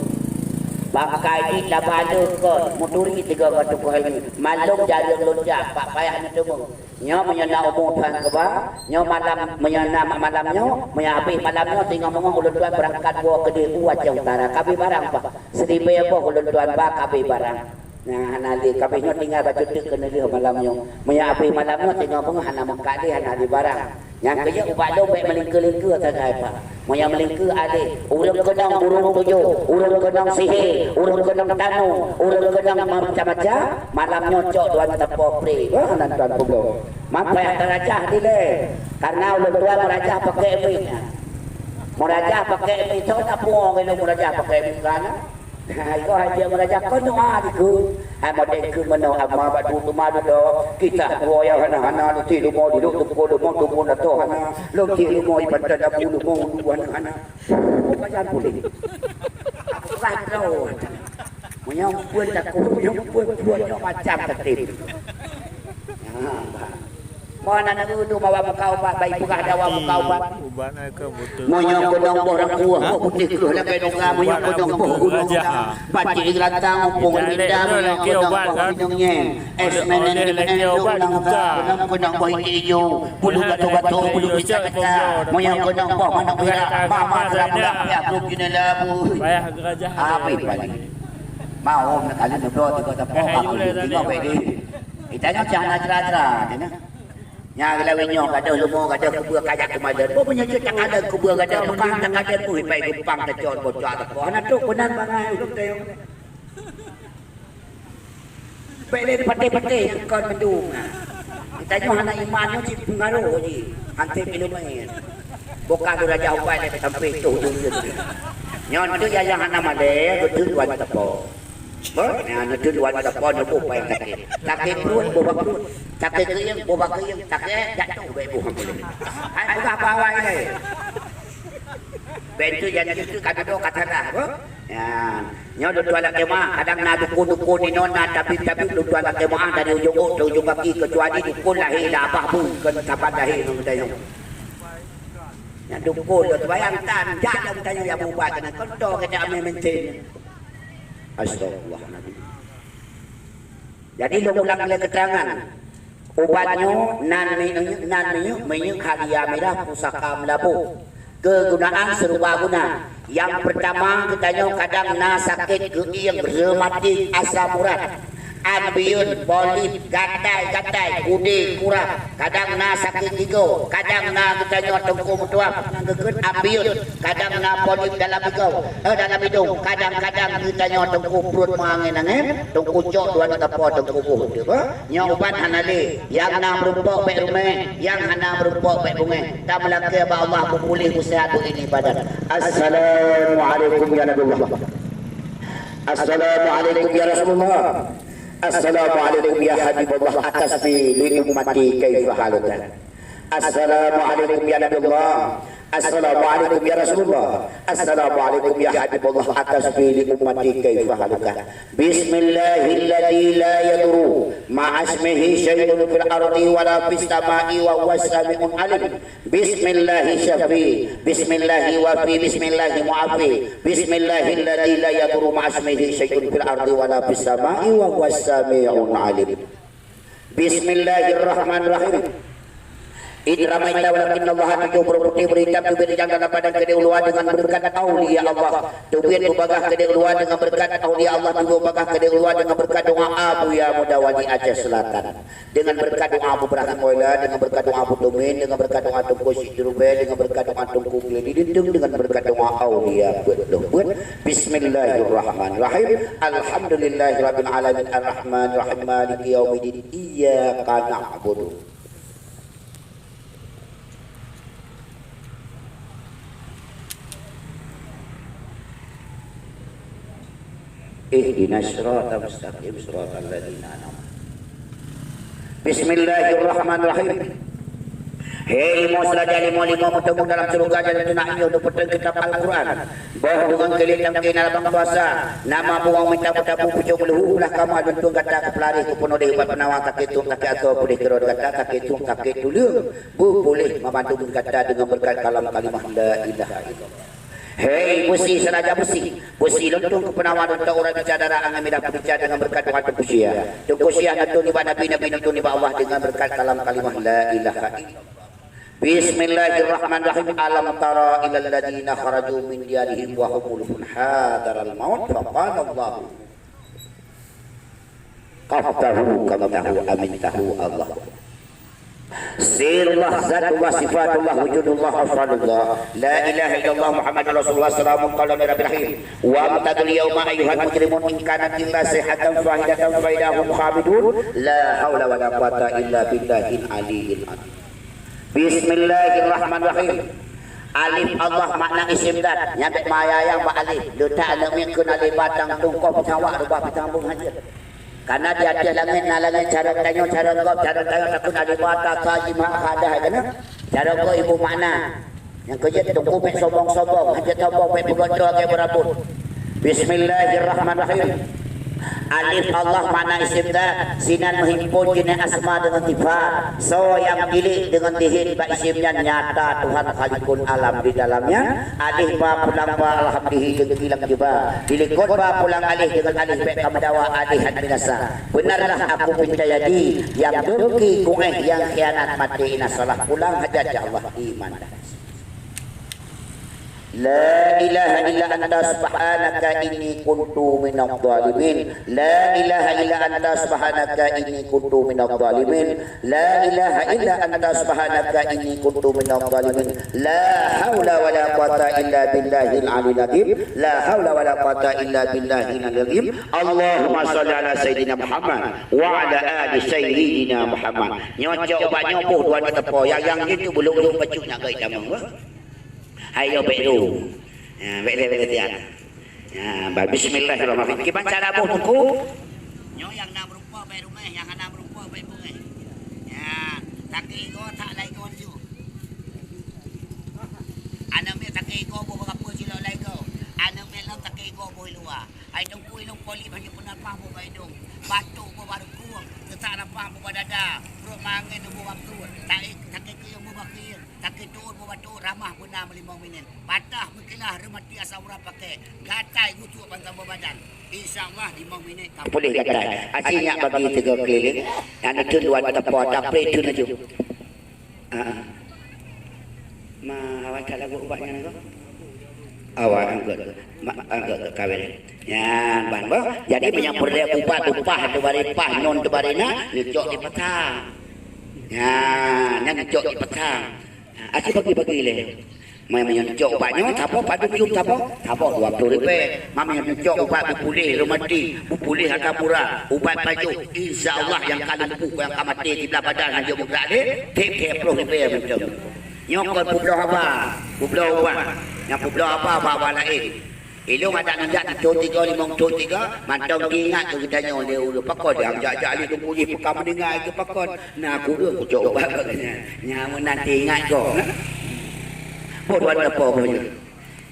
Bangkai jih laba leuh kon, meuturi tiga ngon Teungku Helmi. Malom jareueng lôn jak, bak payah neuteumeung. Nyoe meunyoe na umu tuan keuba, nyoe malam, meunyoe na malam nyoe, meunyoe habéh malam nyoe, singoh beungoh ulôn tuan beurangkat woe keudeh u Aceh Utara. Ka abéh barang, Pak. Siribèe boh ulôn tuan ba ka abéh barang. Nyang hana lé, ka abéh nyoe tinggai bacut teuk keuneulheueh malam nyoe. Meunyoe abéh malam nyoe, singoh beungoh hana meukat lé, hana lé barang. Nyang keujeuet ubat lôn bèk meulingkeu-lingkeu sagai, Pak. Meunyoe meulingkeu alèh, ureueng keunong burông tujoh, ureueng keunong sihé, ureueng keunong tanoh, ureueng keunong macam-macam, malam nyoe cok dua sapo pré. Wah, nan tuan peugah. Man payah tarajah dilèe. Kareuna ulôn tuan meurajah pakèk miet nyan. Meurajah pakèk miet, soe tapuwoe ngon lôn meurajah pakèk miet kana? Hai, kau hai dia meurajah, kau doa dikeue. Hai model keue meunoe, ama bak tu teuma dudoe. Kita dua nyang hana-hana, lôn cit leumo, lôn tumpôk leumo, tumpôk na toh hana. Lôn cit leumo, iban tadabu leumo, ulu hana-hana. Bukan puléh. Aku kan tahu. Meunyoe pun takut, meunyoe pun, pun macam teutém. Ha, bah. Mana nak dulu mawa muka ubat, baik peugah dawa muka ubat. Ubat ai ka beutôi. Meunyoe keunong boh rangkuah, boh putéh kreueh lagèe nongga, meunyoe keunong boh gunong, batik geulantang, umpung indah, meunyoe keunong boh pineung nyeng. Es menen, menen, ulang ka, keunong boh ijo, bulu gato-gato, bulu pita-pita. Meunyoe keunong boh manok bira, mama geura-geura, payah gop jeunela bui. Payah geurajah. Habéh balik. Mau nak kali muda tiga tapo, aku tinggal baik deh. Kita nyoe cah na jera-jera, dia nah. Nya lawét nyoe gadoh leumo, gadoh kubeue kajak keumalon. Boh meunyoe jeuet takalon kubeue gadoh, peukah takalon muih pai geumpang tacok bocah tapo. Hana trok keunan bangai ulôn teuh. Bèk lé patéh-patéh nyang kon mandum na. Geutanyoe hana iman nyoe cit peungaroh jih. Hanté kilomèt. Bukon lôn rajah upai lé sampé toh ujong jeuet. Nyoe teuh nyang hana malèe, geuteuk wan teupô. Beuh, nyan neuteuduan sapo neuboh paih sakét. Sakét pruet, boh bak pruet. Sakét keuieng, boh bak keuieng. Sakét jatuh bèk boh han puléh. Hai peugah bak awai lé. Bèk tu jan tu ka dudoe ka salah, beuh. Nyan. Nyoe lôn tuan lakèe meu'ah, kadang na dukon-dukon inoe, na tabib-tabib lôn tuan lakèe meu'ah dari ujong ôk teuh ujong gaki, keucuali dukon lahé lam babah beuh, kon saban lahé ngon geutanyoe. Nyan dukon lôn tuan, bayang tan, jak lom tanyoe nyang meuubat keunan, kon toe gata amé meuntén. Astagfirullahaladzim. Jadi lôn ulang lé keuterangan. Ubat nyoe nan minyeuk, nan minyeuk, minyeuk halia mirah pusaka meulaboh. Keugunaan seurupa guna. Nyang peurtama, geutanyoe kadang na sakét geuieng, rematik, asam urat, ambien, polip, gatai-gatai, gudé, kurap. Kadang na sakét gigoe, kadang na geutanyoe teungku meutuah nyang geukheun ambien, kadang na polip dalam gigoe, eh, dalam idong, kadang-kadang geutanyoe teungku pruet meuangén-angén, teungku cok dua nyoe tapo teungku boh teuh, bah. Nyoe ubat hana lé, nyang na meurumpok bék ruméh, nyang hana meurumpok bék beungéh. Tameulakée bak Allah beupuléh beuseuhat beuini badan. Assalamualaikum ya Nabiullah. Assalamualaikum ya Rasulullah. Assalamualaikum ya Habibullah. Atasfi li ummati kaifa haluka. Assalamualaikum ya Nabiullah. Assalamualaikum ya Rasulullah. Assalamualaikum ya Habibullah. Atasfi li ummati kaifa haluka. Bismillahilladzi la yadurru ma'asmihi syai'un fil ardi wala fis sama'i wa huwas sami'un alim. Bismillahi syafi, bismillahi wafi, bismillahi muafi. Bismillahilladzi la yadurru ma'asmihi syai'un fil ardi wala fis sama'i wa huwas sami'un alim. Bismillahirrahmanirrahim. Id ramaita walakinnallaha, tujoh beureuputih beuritam teubiet rijang dalam badan keudéh u luwa deungon beureukat aulia Allah. Teubiet beubagah keudéh u luwa deungon beureukat aulia Allah, teubiet beubagah keudéh u luwa deungon beureukat doa Abuya Muda Wali Aceh Selatan. Deungon beureukat doa Abu Ibrahim Moela, deungon beureukat doa Abu Tumin, deungon beureukat doa Teungku Syik Jurubée, deungon beureukat doa Teungku Glenn Didin, deungon beureukat doa aulia peuet deuh peuet. Bismillahirrahmanirrahim. Alhamdulillahirabbil alamin, arrahmanirrahim, maliki yaumiddin. Iyyaka na'budu. Ihdinas siratal mustaqim, siratal ladzina an'amta. Bismillahirrahmanirrahim. Hei lima seulaja lima-lima meuteumé dalam syeuruga, jadi teunak nyoe neupeutrön kitab Al-Quran. Boh deungon keuliek tamké na lam kuasa, nama buang minta beutabu pucok meuluhu ulah kama leuntong gata keupeularéh keupeunodeh ubat peunawa sakét tueng sakét asoe puléh keudroe gata sakét tueng sakét tuleueng. Beupuléh mamandum gata deungon beureukat kalam kalimah la ilaha illallah. Hei beusi seuraja beusi, beusi leuntong keupeunawar leuntong urat bica dara angén midah peubica deungon beureukat doa Teungku Syekh. Teungku Syekh neutôn nibak Nabi, Nabi neutôn nibak Allah deungon beureukat kalam kalimah la ilaha illallah. Bismillahirrahmanirrahim. Alam tara ilal ladzina kharaju min diyarihim wa hum ulufun hadaral maut faqala Allahu Qaftahu, qamtahu, amintahu, Allah. Sirullah, zatullah, sifatullah, wujudullah, afalullah. La ilaha illallah Muhammadur Rasulullah, salamun qaulan min rabbir rahim. Wamtazul yauma ayyuhal mujrimun, in kanat illa sayhatan wahidatan fa idza hum khamidun. La haula wala quwwata illa billahil aliyyil azim. Bismillahirrahmanirrahim. Alif Allah makna isim zat. Nyan bék meuayang bak alif. Leutak aneuk miet kheun alif ba tang tungkoh pisang wak rubah pisang beuh hajat. Karena di ateueh langét na langét carông tanyoe, carông gob, carông tanyoe takheun alif ba ta sa jim ha kha dah keunan. Carông gob ibu makna. Nyang keujeuet teungku bék sombong-sombong, hajat sombong bék peugot droe lagée beurabot. Bismillahirrahmanirrahim. Alif Allah makna isim zat, sinan meuhimpon jeuneh asma deungon sifat. Soe nyang tilik deungon tihen bak isim nyan nyata Tuhan Khaliqul Alam di dalamnya. Alif ba pulang ba alhamdulihi deungki lam jeuba. Dilikot ba pulang alih deungon alih bék ka meudawa alih han binasa. Beunarlah aku pinta jadi, nyang deungki kuéh nyang khianat maté na salah pulang hajat ya Allah iman. La ilaha illa anta subhanaka inni kuntu minadh dhalimin. La ilaha illa anta subhanaka inni kuntu minadh dhalimin. La ilaha illa anta subhanaka inni kuntu minadh dhalimin. La haula wala quwata illa billahil aliyil azim. La haula wala quwata illa billahil aliyil azim. Allahumma shalli ala sayyidina Muhammad wa ala ali sayyidina Muhammad. Nyoe cok ubat nyoe boh dua nyoe teupeu. Nyang, nyang jih tu buluk-buluk bacut nak gai tamong. Hai yo bék ru. Ya, bék lé bék lé tian. Ya, ba-, bismillahirrahmanirrahim. Kiban cara boh teungku? Nyoe nyang na meurumpok bék ruméh, nyang hana meurumpok bék beungéh. Ya, takée igoe that lai igoe laju. Aneuk miet takée igoe boh beurapa cilok lai igoe. Aneuk miet lom takée igoe boh i luwa. Hai Teungku, ilong polip hana pernah pah boh bak idong. Batuk boh bak rukung, sesak nafah boh bak dada, pruet mangen boh bak pruet, sakét, sakét keuieng boh bak keuieng, sakét tuot boh bak tuot, ramah beuna meulimong minét. Patah meukilah reumatik asam urat pakai, gatai gusuk bansa boh badan. Insya Allah limong minét ka puléh gatai. Aci nyak bagi tiga keliling, nyang neutun dua teupot, dapré teun laju. Ah. Ma, awak tak lagu ubat nyan ko? Awak angkut. Ma, angkut ke kawin. Nyan, ban boh. Jadi, meunyoe peureulée ubat tupah, teubaré pah, non teubaré na, neucok di pasang. Nyan, nyan neucok di pasang. Aci bagi-bagi lé. Meunyoe neucok ubat nyoe, saboh padum jum saboh? Saboh dua ploh ribée. Meunyoe neucok ubat beupuléh reumatik, beupuléh asam urat, ubat pajoh, insya Allah nyang ka lumpuh, nyang ka maté siblah badan hana jeuet meugrak lé, trép ploh ribée mantong. Nyoe kon peubloe haba, peubloe ubat. Nyang peubloe haba, haba-haba laén. Ilong adak neujak sithon tiga, limong thon tiga, mantong teuingat keu geutanyoe lé ureueng. Pakon nyang jak-jak lé Teungku jih, peue ka meuninggai keu pakon? Na kureueng kucok ubat bak nyan. Nyan meunan teuingat gob. Boh tuan leupah boh nyoe.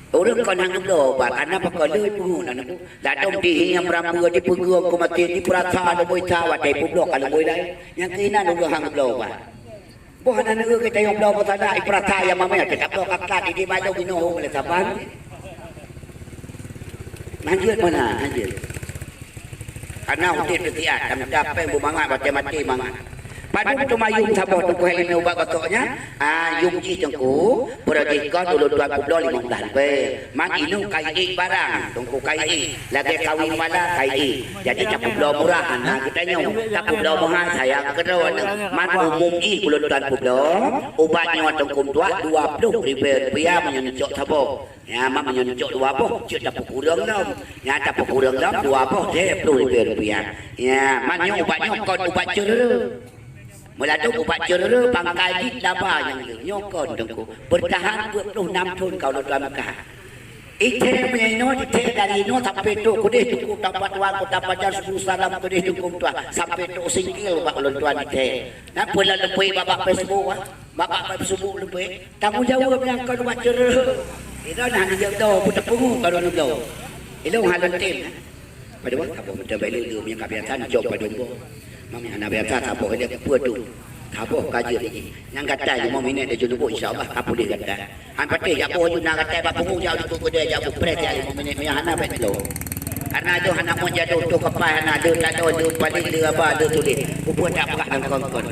Ureueng kon hana geubloe ubat, kana pakon lé peue na neupeu. Ladôm dihi nyang meurambeu, dipeugöng keu maté, dipeurasa luboi sa watée peubloe ka luboi laén. Nyang keunan ureueng hana geubloe ubat. Boh hana neueu geutanyoe bloe meusalah, ipeurasa nyang mamèh, teutab bloe kaklat, idi balong inoe hom lé saban. Lanjut mana? Lanjut. Kana udép teusiat, dan mudah péng beumangat, watée maté mangat. Padum teuma yum saboh Teungku hai limé ubat gosok nyan, ah, yum jih Teungku, peureuh jih kon ulôn tuan peubloe limong blaih ribée. Man inoe kai ék barang, Teungku kai ék. Lagée kawin mala kai ék. Jadi tapeubloe murah hana geutanyoe, tapeubloe meuhai sayang keudroe. Man umum jih ulôn tuan peubloe, ubat nyoe Teungku meutuah dua ploh ribée rupiah meunyoe neucok saboh. Nyan, man meunyoe neucok dua boh, cit tapeukureueng lom. Nyan tapeukureueng lom dua boh, dua ploh ribée rupiah. Nyan, man nyoe ubat nyoe kon ubat ceureureue. Meuladôm ubat ceureureue pangkai jih laba nyang le. Nyoe kon Teungku. Beurtahan peuet ploh nam thon ka ulôn tuan meukah. Ithée meunyoe inoe, ithée dari inoe sampai trok keudeh Teungku Tampat Wan Kota Banjar, Suku Salam keudeh Teungku meutuah, sampai trok singkil bak ulôn tuan ithée. Na peue lôn leupie bak, bak Facebook, ah? Bak, bak Facebook leupie. Tanggong jaweueb nyang kon ubat ceureureue. Ilôn hana jeuet bloe, peue teupeue ka lôn bloe. Ilôn hana tem, ah. Padum boh, saboh meter bak lé, meunyoe ka biasa neucok padum boh. Meunyoe hana biasa, saboh lé peue tu. Saboh ka jeuet jih. Nyang gatai limong minét laju neuboh, insya Allah ka puléh gatai. Han patéh jak boh aju na gatai bak punggong, jak aju keudè, jak boh preh jak limong minét, meunyoe hana bèk lom. Karena aju hana mon jadôh toh kapai hana, le taloe, le paléng, le haba, le tuléh. Peue-peue tak peugah lam kon-kon.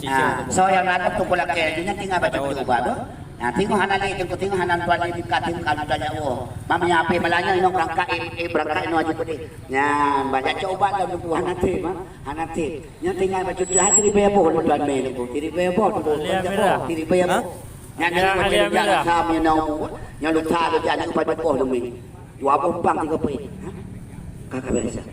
Ah, soe nyang na tu pulakèe, nyan tinggai bacut ubat tu. Nah, singoh hana lé, teungku singoh hana tuan lé, tingkat tingkat tuan nyak woe. Mam nyan api malam nyoe inoe beurangkat, eh, eh, beurangkat inoe aju keudeh. Nyan, banyak cok ubat lam tuboh hana tem, ha? Hana tem. Nyoe tinggai bacut teuh, ha, siribèe boh lôn tuan mè teungku. Siribèe boh tu, siribèe boh, siribèe boh. Nyan nyoe macam jak sam nyoe nong. Nyoe lusa tu jak nyoe padum boh lôn mè. Dua boh pang tiga peuet. Ha? Ka ka biasa.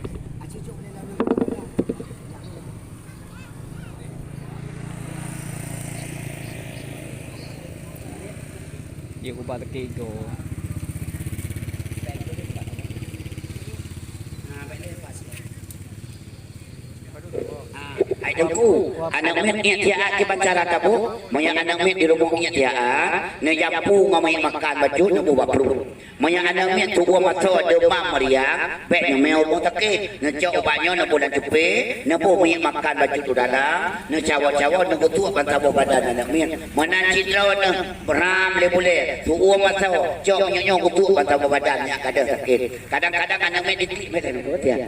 Di ubat teuki go. Hai teungku, aneuk miet ngiek siat kiban cara taboh, meunyoe aneuk miet di rumoh ngiek siat, neujampu ngon minyeuk makan bacut neuboh bak pruet. Meunyoe aneuk miet tuboh masoe deumam meuriang, bèk neumè u rumoh sakét. Neucok ubat nyoe neuboh lam cupé, neuboh minyeuk makan bacut u dalam, neucawoe-cawoe neugeutuek ban saboh badan aneuk miet. Meunan cit droeneuh, bram lé bulèe, tuboh masoe, cok minyeuk nyoe geutuek ban saboh badan nyang ka deuh sakét. Kadang-kadang aneuk miet diklik meunan, beutôi.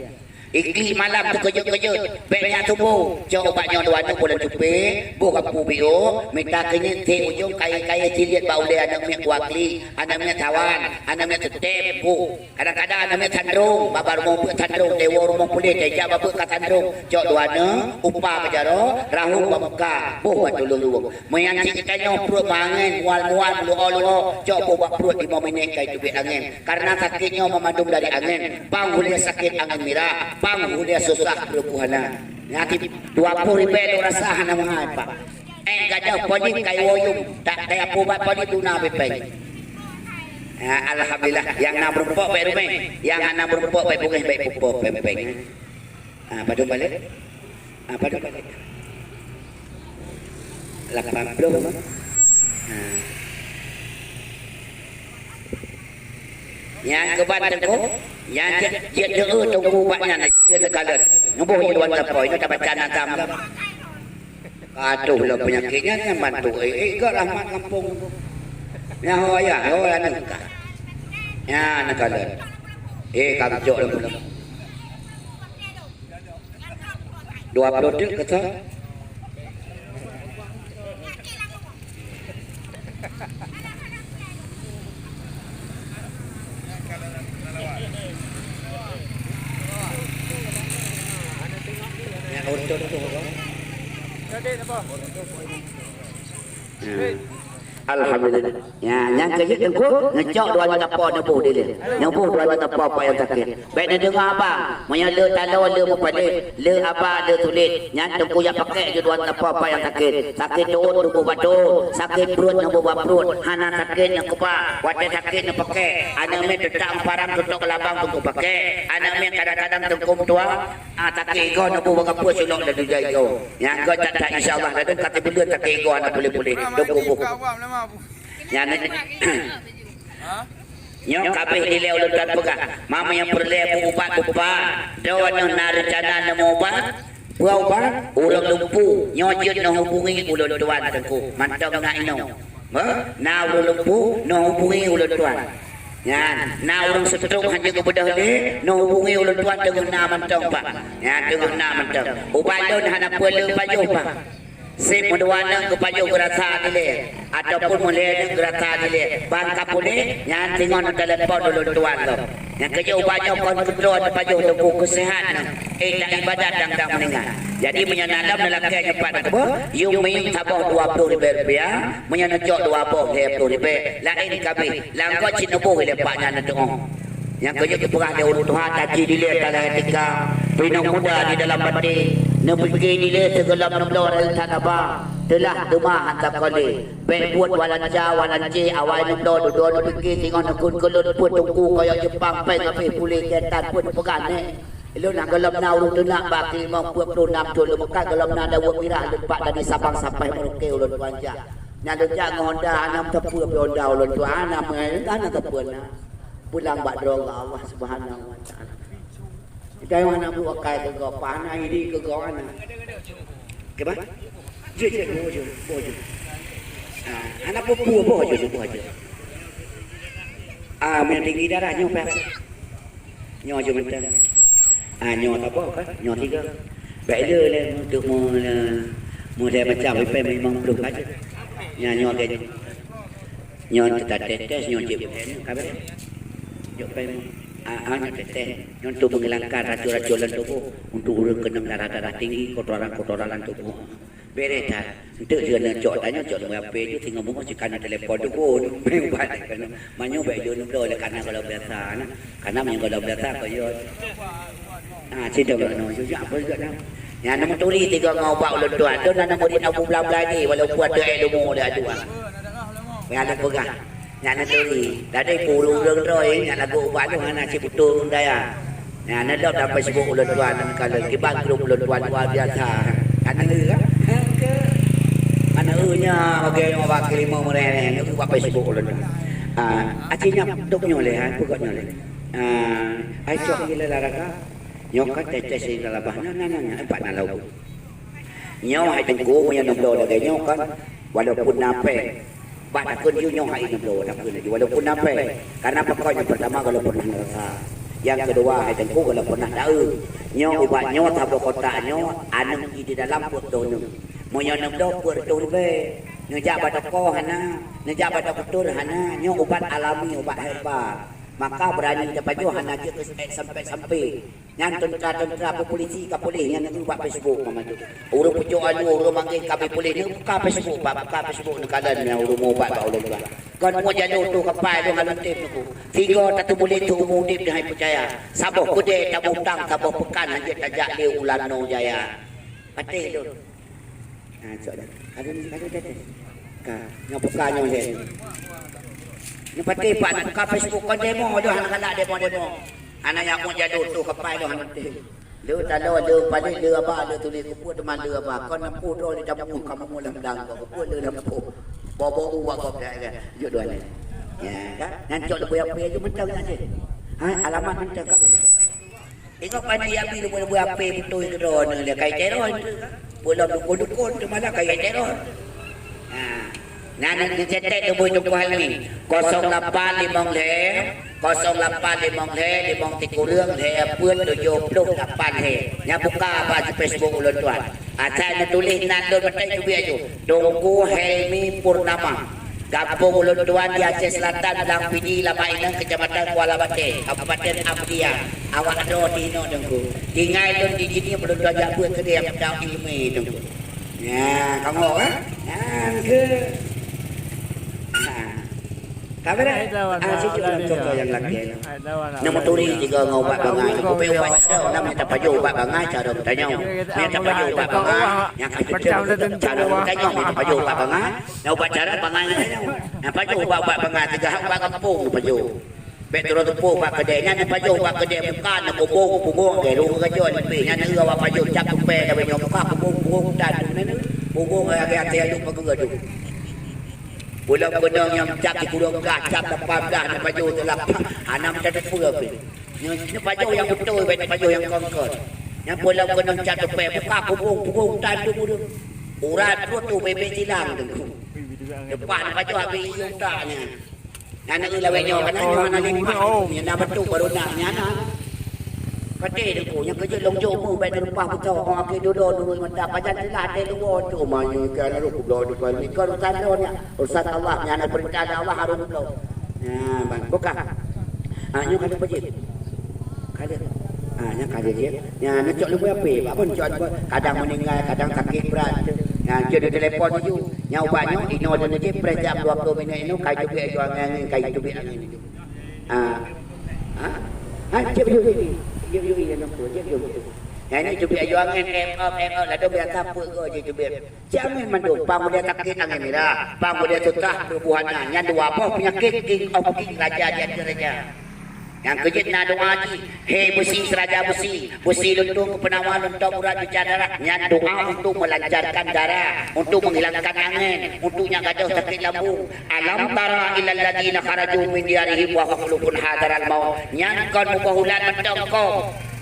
Iklik malam teukeujot-keujot, bèk nyak tuboh, cok ubat nyoe dua neuboh lam cupé, boh gapu biôh, mita keunyit, sép ujong kayèe-kayèe ciliet bak ulèe aneuk miet kuah klik, aneuk miet sawan, aneuk miet teutem, boh. Kadang-kadang aneuk miet sandrong, bak rumoh peuet sandrong, teuwoe rumoh puléh, teuh jak bak peuet ka sandrong, cok dua neu, upa bak jaroe, rahom bak muka, boh bak tuleueng luwong. Meunyan cit geutanyoe pruet meuangén, mual-mual, meulo-o-lo, cok boh bak pruet limong minét ka iteubiet angén. Karena sakét nyoe meumandum dari angén, pang hulèe sakét angén mirah, pang hulèe susah peureuleueh hana. Nyan dua ploh ribèe lôn rasa hana meuhai, Pak. Eh, gadoh polip ka iwoe yum, tak kaya pobat polip duna bepeng. Ha, alhamdulillah, nyang na meurumpok bèk rumèh, nyang hana meurumpok bèk beungèh, bèk pupo pèng-pèng. Ha, padum balèe? Ha, padum balèe? Lapan ploh, ha? Ha. Nyang keuban teungku, nyang jeuet, jeuet deuh teungku bak nyan, jeuet neukalon. Neuboh jeuet wan lapor, nyoe tabaca nazam lom. Ka troh lom peunyakét nyan, nyan bantu, eh, eh, gak rahmat gampông. Nyan ho ayah, ho aneuk ka. Nyan neukalon. Eh, ka geucok lom. Dua ploh teuk keu soe? Nyang untung tu apa? Hmm. Alhamdulillah. Ya, nyang keu jeuet teungku, neucok dua juta po neuboh dilèe. Neuboh dua juta po, po nyang sakét. Bèk neudeungoe abang, meunyoe le taloe, le meupaléh, le aba, le tulét, nyan teungku jak pakèk ju dua juta po, po nyang sakét. Sakét tuot neuboh bak tuot, sakét pruet neuboh bak pruet, hana sakét neukeubah, watèe sakét neupakèk. Aneuk miet teutak meuparang, tutok keulabang teungku pakèk. Aneuk miet kadang-kadang teungku meutuah, ah, sakét igoe neuboh bak peue sulok ladôm jai igoe. Nyang göt that-that, insya Allah, ladôm ka teubileuen sakét igoe hana puléh-puléh. Teungku boh. Nyan, nyoe ka abéh dilèe ulôn tuan peugah. Mama nyang peureulèe beu ubat beupa. Droeneuh na reuncana neumubat? Peue ubat? Ureueng lumpu. Nyoe jeuet neuhubungi ulôn tuan teungku. Mantong na inoe. Heh? Na ureueng lumpu, neuhubungi ulôn tuan. Nyan, na ureueng stroke hana geubeudôh lé, neuhubungi ulôn tuan teungoh na mantong, Pak. Nyan, teungoh na mantong. Ubat lôn hana peue le pajoh, Pak. Sép meudua neuk geupajoh geurasa dilèe, ataupun meulèe neuk geurasa dilèe. Ban ka puléh, nyan singoh neutelepon ulôn tuan lom. Nyang keujeuet ubat nyoe kon keudroe neupajoh teungku, keu seuhat neuh. Eh, dak ibadat dang-dang meuninggai. Jadi, meunyoe na lom neulakèe nyoe pat neukeubah, yum miyum saboh dua ploh ribèe rupiah, meunyoe neucok dua boh lhèe ploh ribèe, laén kabéh. Lam göt cit neuboh ilèe pak nyan neutu'oh. Nyang keujeuet geupeugah lé ureueng tuha, taji dilèe tala etika, pineung muda di dalam batin, neupike dilèe sigohlom neubloe reuncana ba, teulah teuma hana kole. Bèk buet walanca, walancé, awai neubloe dudoe neupike singoh neukheun keu lôn, peue teungku kayok Jeupang, péng habéh puléh, keu tan peue neupeugah nèh. Lôn hana gohlom na ureueng teunak bak keulimong peuet ploh nam thôn, lôn meukat gohlom na daweueb mirah, lôn pat dari Sabang sampai Merauke ulôn tuan jak. Nyan lôn jak ngon Honda, hana meuteupeu pih Honda ulôn tuan, hana meuhai, hana teupeu na. Pulang bak droe Allah Subhanahu wa Taala. Kita yang hana buet akai keu gob, hana iri keu gob, hana. Kiban? Jeuet, jeuet, boh jeuet, boh jeuet. Ah, hana peue-peue, boh jeuet, boh jeuet. Ah, meunyo tinggi darah nyoe pih. Nyoe jeuet mantong. Ah, nyoe saboh kan? Nyoe tiga. Bèk le lé untuk mu-, mu-, macam ipèe limong ploh ka jeuet. Nyan nyoe ke nyoe. Nyoe teuka tes-tes, nyoe cit ka bèk. Jok pai mu. Ah, ah, nyoe tes-tes. Nyoe untuk menghilangkan racun-racun dalam tubuh, untuk ureueng keunong darah-darah tinggi, kotoran-kotoran dalam tubuh. Bereh that. Enteuk sigoe neucok tanyoe, cok ngon H P tu, singoh beungoh cit ka na telepon tu pun. Ubat keunoe. Manyoe bèk jeuet neubloe lé, kana gohlom biasa na. Kana meunyoe gohlom biasa keu yo. Ah, cidong keunoe, jujak apa juga na. Nyang neumuturi tiga ngon ubat ulôn tuan. Tu na neumurit na bubla-bla jih, walaupun ada ilmu dia tuan. Nyang neupeugah. Nyan neuturi, dari ureueng-ureueng droe, nyan lagu ubat lôn hana sibeutôi ureueng daya. Nyan neulop lam Facebook ulôn tuan, neukalon kiban grup ulôn tuan luar biasa. Kan neuleu kan? Aneuk nyan bagaimana bak keulimong meureh, neuleu bak Facebook ulôn tuan. Ah, aci nyan dok nyoe lé, hai peugah nyoe lé. Ah, ai cok lé lara ka. Nyoe ka tes-tes di dalam bah. Nah, nah, nah, nah, empat na lagu. Nyoe hai teungku, meunyoe neubloe lagèe nyoe kan, walaupun na péng, bak takheun yue nyoe hai neubloe, takheun laju, walaupun na péng. Karena pakon nyang pertama gohlom pernah neurasa. Nyang keudua hai teungku gohlom pernah taeu. Nyoe ubat nyoe saboh kotak nyoe aneuk jih di dalam peuet reutôh neuk. Meunyoe neubloe peuet reutôh ribèe, neujak bak toko hana, neujak bak dokto hana, nyoe ubat alami, ubat herba. Maka beurani tapajoh hana jeuet keu sampé-sampé. Nyan teuntra-teuntra peupolisi ka puléh nyan neubeuet bak Facebook mama tu. Ureueng pucok alu, ureueng manggeng ka puléh, neubuka Facebook, bak buka Facebook neukalon nyan ureueng meuubat bak ulôn tuan. Kon mujadoh tu kapai lôn alun tem tu. Tiga tatu buleuen tu umu udeb deuhai peucaya. Saboh keudè tamutang, saboh peukan hanjeuet tajak lé u Lano Jaya. Patéh lôn. Ha, cok dah. Kadu ni, kadu dah. Ka, nyang buka nyoe lé. Nyang patéh pat nak buka Facebook kon demo doh, hana galak demo-demo. Hana nyang mujadoh tu kapai doh hana teuh. Le taloe, le paléh, le aba, le tuléh, keupeue teuma le aba. Kon neupôh droe le damu, kamoe lam dang, keupeue le damu. Bobo uwa kop dah, dah. Jok dua ni. Ya, kan? Nyan cok leubeh api aju mantong nyan cit. Ha, alamat mantong ka. Ingat pani Abi leubeh-leubeh api beutôi keudroe nyan dia kai teror tu, kan? Peulom dukon-dukon tu malah kai teror. Ha. Nyan ni cetek leubeh Teungku Helmi. Kosong lapan limong lhèe, kosong lapan limong lhèe, limong sikureueng lhèe peuet tujoh ploh lapan lhèe. Nyan buka bak di Facebook ulôn tuan. Asai neutuléh nan lôn meutai teubiet aju. Teungku Helmi Purnama. Gampông ulôn tuan di Aceh Selatan, Blang Pidie, Lamak Inong, Kecamatan Kuala Batèe, Kabupaten Amdiang. Awak droe di inoe Teungku. Tinggai lôn di sini ulôn tuan jak beuet keudeh nyang peugah ileumèe Teungku. Nyan, kamoe kan? Nyan keuh. Ha. Ka beureh? Ah, situ dalam contoh nyang lakèe. Neumeuturi tiga ngon ubat bangai. Kupée ubat carông, nam nyang tapajoh ubat bangai, carông tanyoe. Nyang tapajoh ubat bangai, nyang ka jeuet carông tanyoe, nyang tapajoh ubat bangai. Nyang ubat carông bangai ngon tanyoe. Nyang pajoh ubat-ubat bangai, tiga hak ubat gampông neupajoh. Bèk troh teupôh bak keudè nyan, neupajoh bak keudè muka, neukubông, punggung, gèt rhung geujoe nipéh. Nyan neu awak pajoh cap tupèe lagèe nyoe muka, kubông, punggung, tan, punggung lagèe até aduek pageue aduek. Ulôn keunong nyang cap sikureueng blah, cap lapan blah, neupajoh teulap, hana meutateupeue pih. Neu-, neupajoh nyang beutôi, bèk neupajoh nyang kon-kon. Nyang peue lom keunong cap tupèe, muka, punggung, punggung, tan, dum ureueng. Urat pruet tu bèbèt silang tu. Leupah neupajoh habéh ié utak nyan. Nyan na lawét nyoe, kan nyoe hana limpat. Nyan na batuk baru na, nyan na. Patéh Teungku, nyang keujeuet lôn jok mu, bèk neuleupah beutôi. Oh, akhé dudoe nurot mata, pajan teulah até luwoe tu, ma nyoe ka na rôh kubloe depan ni. Kon urusan droe nyan, urusan Allah, nyan na peurintah Allah harôh kubloe. Nyan, ban, buka. Ah, nyoe ka lheueh peujeuet. Ka lheueh. Ah, nyan ka lheueh jeuet. Nyan, neucok leubeh apé, bak phôn cok leubeh. Kadang meuninggai, kadang sakét brat. Nyan, jeuet neutelepon laju. Nyan ubat nyoe, inoe lôn jeuet, preh jam dua ploh minèt inoe, ka jeuet aju angén-angén, ka jeuet angén. Ah. Ha? Ha? Cek yuk, yuk, yuk, yuk, yuk, yuk, yuk. Yang ni cubiet aju angén, em, em, em, em, lalu biasa peuet go je cubiet. Cek angén mandum, pang udah sakét angén mirah, pang udah susah tubuh hana. Nyan dua boh penyakit king of king, raja di antara raja. Nyang keujeuet na doa jih, "He beusi seuraja beusi, beusi lôn tueng keu peunawa lôn tôb urat bicara darah." Nyan doa untuk melancarkan darah, untuk menghilangkan angén, untuk nyang gadôh sakét lambung. Alam tara ilal ladzina kharaju min diyarihim wa hum ulufun hadaral maut. Nyan kon muboh ulat mantong kong,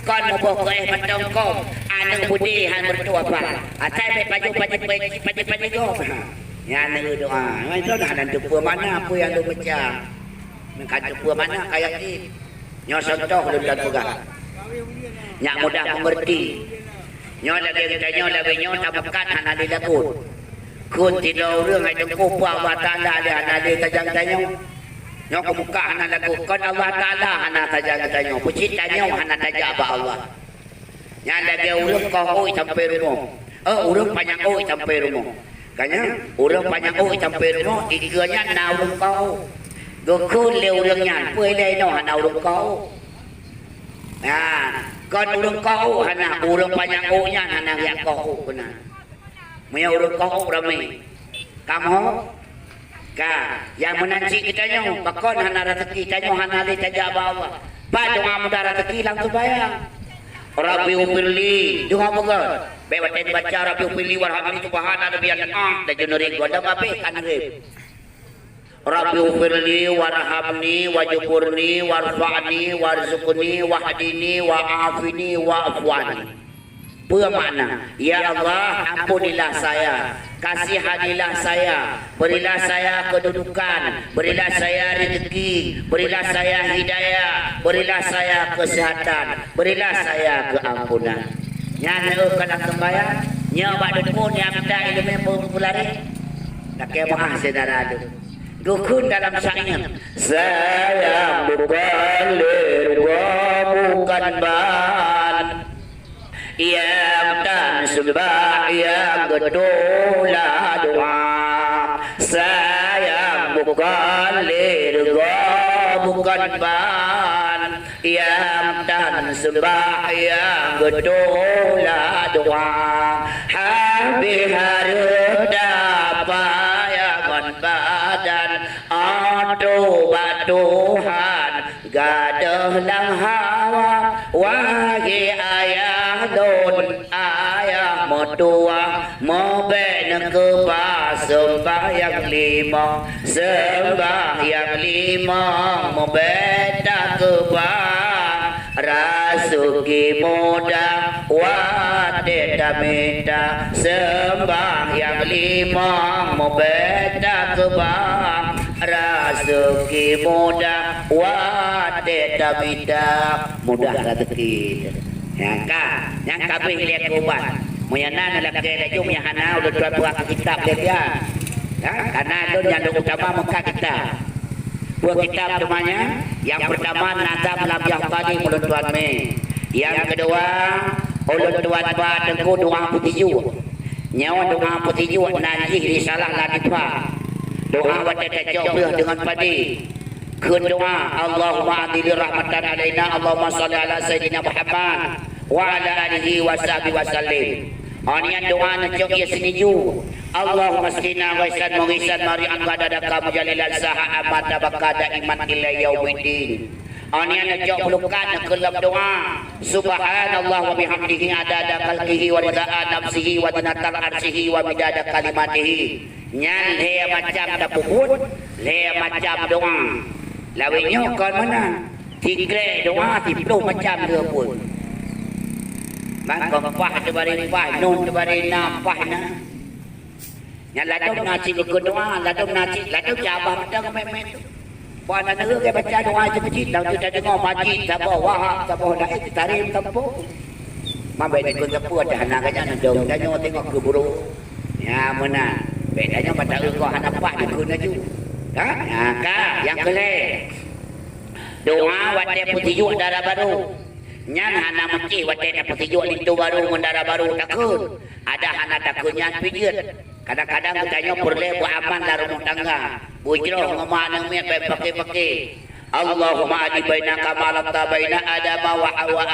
kon muboh keuéh mantong kong, aneuk beudé han meureutôh apa. Asai bèk pajoh pajéh-pajéh gob. Nyan lagèe doa. Nyan itu dah dan teupeue makna apa nyang lôn baca. Meuka teupeue makna ayat jih. Nyoe contoh lôn dan peugah. Nyak mudah mengerti. Nyoe lagèe geutanyoe lagèe nyoe tameukat hana lé lagot. Kheun sidroe ureueng hai teungku peue Allah Taala lé hana lé tajang tanyoe. Nyoe keumukah hana lagot kon Allah Taala hana tajang tanyoe. Peucit tanyoe hana tajak bak Allah. Nyan lagèe ureueng koh ôk sampoe rumoh. Eh, ureueng panyang ôk sampoe rumoh. Ka nyan, ureueng panyang ôk sampoe rumoh, dikeue nyan na ureueng koh ôk. Geukheun lé ureueng nyan, peue lé inoe hana ureueng koh ôk. Nah, kon ureueng koh ôk hana, ureueng panyang ôk nyan hana riak koh ôk keunan. Meunyoe ureueng koh ôk ramé. Kamoe Ka, nyang meunan cit geutanyoe, pakon hana raseuki, tanyoe hana lé tajak bak Allah. Pat doa mudah raseuki lam seumayang. Rabbi ufirli, doa peugah. Bèk watèe baca Rabbi ufirli warhamni subhana rabbiyal a'la, laju neurek goh lom abéh kan neurek. Rabbi ufirli warhamni wajburni warfa'ni warzuqni wahdini wa'afini wa'fu anni. Peue makna? Ya Allah, ampunilah saya, kasihanilah saya, berilah saya kedudukan, berilah saya rezeki, berilah saya hidayah, berilah saya kesehatan, berilah saya keampunan. Nyan nyoe ka lam sembahyang, nyoe bak dukun nyang minta ileumèe peulari. Lakèe meu'ah syedara lôn. Geukheun dalam syair, "Sayang bukan lé rugoe, bukan ban." Nyang tan seumbah nyang geutulak doa. Sayang bukan lé rugoe, bukan ban. Nyang tan seumbah nyang geutulak doa. Habéh hareuta payah ngon badan, ateueh bak Tuhan gadôh lam hawa. Wahé ayah lôn, ayah tuah, mubèk neukeubah seumbahyang limong, seumbahyang limong mubèk takeubah, raseuki mudah watèe tamita, seumbahyang limong mubèk takeubah, raseuki mudah watèe tamita. Mudah raseuki. Nyang ka, nyang ka abéh lé keuban. Meunyo na lakèe laju, meunyo hana, ulôn tuan buka kitab lé dia. Ya, karena lôn nyang lôn utama muka kitab. Buah kitab teuma nyan, nyang peurtama Nazam Lam Yahtadi ulôn tuan mé. Nyang keudua, ulôn tuan ba Teungku doa peusijuek. Nyoe doa peusijuek nan jih risalah Latifah. Doa watèe tacok breuh deungon padé. Kheun doa, Allahumma anzil rahmatan alaina, Allahumma shalli ala Sayyidina Muhammad wa ala alihi wa sahbihi wa sallim. Anian doa neucok ié siniju. Allahumma askina ghaisan mughisan mari'an ghadadaka mujallilan saha amata baka daiman ila yaumiddin. Anian neucok peulukan keu lom doa. Subhanallah wa bihamdihi adada khalqihi wa ridha nafsihi wa zinata arsyihi wa midada kalimatihi. Nyan lhèe macam tapeubuet, lhèe macam doa. Lawét nyoe kon meunan. Sikrek doa siplôh macam lheueh pun. Ban kon paih teubari paih, non teubari na paih na. Nyan ladôm na cit keu doa, ladôm na cit, ladôm cabah mantong mét-mét. Bah na neueu geubaca doa di meuseujid, lam tu tadeungoe majid saboh, wahab saboh, laén tarim saboh. Mabèk dikheun sapeue dah hana gata neudong, tanyoe teungoh keu burôk. Ya, meunan. Bèk tanyoe mata eu kok hana paih dikheun laju. Ha? Ha, ka, nyang keu lhèe. Doa watèe peusijuek dara barô. Nyan hana meusti watèe tapeusijuek linto barô ngon dara barô takheun. Adak hana takheun nyan pih jeuet. Kadang-kadang geutanyoe peureulèe beuaman lam rumoh tangga. Beujroh ngon ma aneuk miet bèk paké-paké. Allahumma ali bainana kama alafta baina Adama wa Hawa,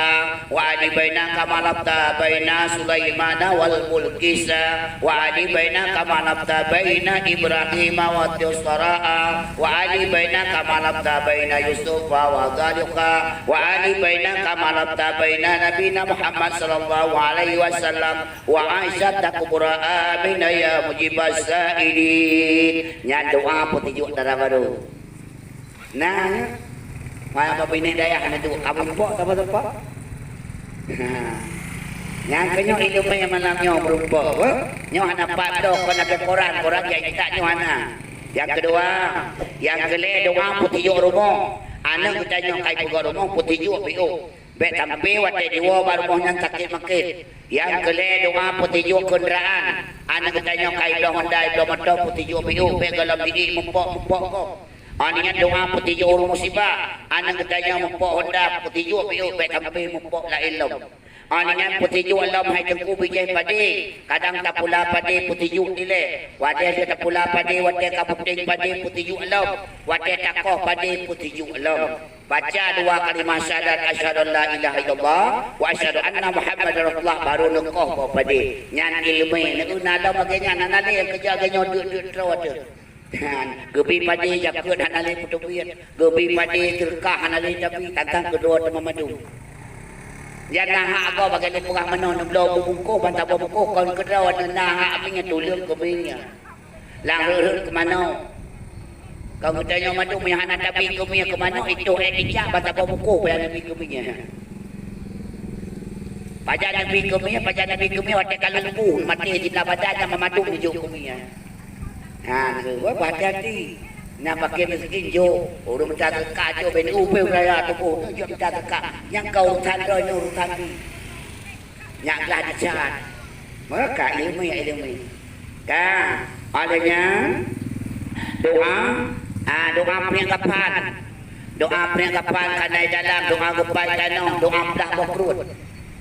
wa ali bainana kama alafta baina Sulaimana wal Balqisa, wa ali bainana kama alafta baina Ibrahima wa Tusara, wa ali bainana kama alafta baina Yusufa wa Zaliqa, wa ali bainana kama alafta baina Nabina Muhammad sallallahu alaihi wasallam wa Aisyata kubra. Amin ya mujibas sa'ilin. Nyan doa peusijuek dara barô. Nah, ya. Maya babinéh dayah na tu, kamoe pok sapa-sapa? Ha. Nyang keunyoe ileumèe malam nyoe meurumpok, eh? Nyoe hana pat doh kon lagèe koran, koran jak itak nyoe hana. Nyang keudua, nyang keulhèe doa peusijuek rumoh. Aneuk geutanyoe kai peugöt rumoh peusijuek piôh. Bèk sampé watèe jiwoe bak rumoh nyan sakét maké. Nyang keulhèe doa peusijuek keundaraan. Aneuk geutanyoe kai bloe honda, bloe moto peusijuek piôh, bèk gohlom didik mupok-mupok gob. Anian doa peusijuek ureueng musibah. Aneuk geutanyoe mupok honda peusijuek piôh, bèk sampé mupok laén lom. Anian peusijuek lom hai Teungku bijèh padé. Kadang tapula padé peusijuek dilèe. Watèe tapula padé, watèe ka puténg padé peusijuek lom. Watèe takoh padé peusijuek lom. Baca dua kalimah syahadat, asyhadu an la ilaha illallah wa asyhadu anna Muhammadar Rasulullah, baru neukoh boh padé. Nyan ileumèe, neueu na lom lagèe nyan, hana lé nyang keujak lagèe nyoe deuk-deuk troe teuh. Nyan, geubi padé jakeuet hana lé peuteubiet, geubi padé seudeukah hana lé tabi, tantang keudroe teuma mandum. Nyan na hak gob bagaih lôn peugah meunoe, neubloe bubungkôh ban saboh bungkôh kon keudroe, na hak mieng tuleueng keumieng nyan. Lam rhot-rhot keumanö. Kon geutanyoe mandum nyang hana tabi keumieng keumanö, itôh èk icak ban saboh bungkôh pajan neubi keumieng. Pajan neubi keumieng, pajan neubi keumieng, watèe ka lôn bu maté di na badan nyan mandum neujok keumieng. Ha, neueu, bah hati-hati. Na paké miskin jok, ureueng mita seudeukah jok, bèk neueu pih raya tuboh, jok mita seudeukah. Nyang ka urusan droe nyoe urusan pih. Nyak glah dicat. Meuka ileumèe, ileumèe. Ka, óh lheueh nyan, doa, ah, doa peuneuk kapan. Doa peuneuk kapan, keunoe dalam, doa geupaih tanoh, doa plah boh kruet.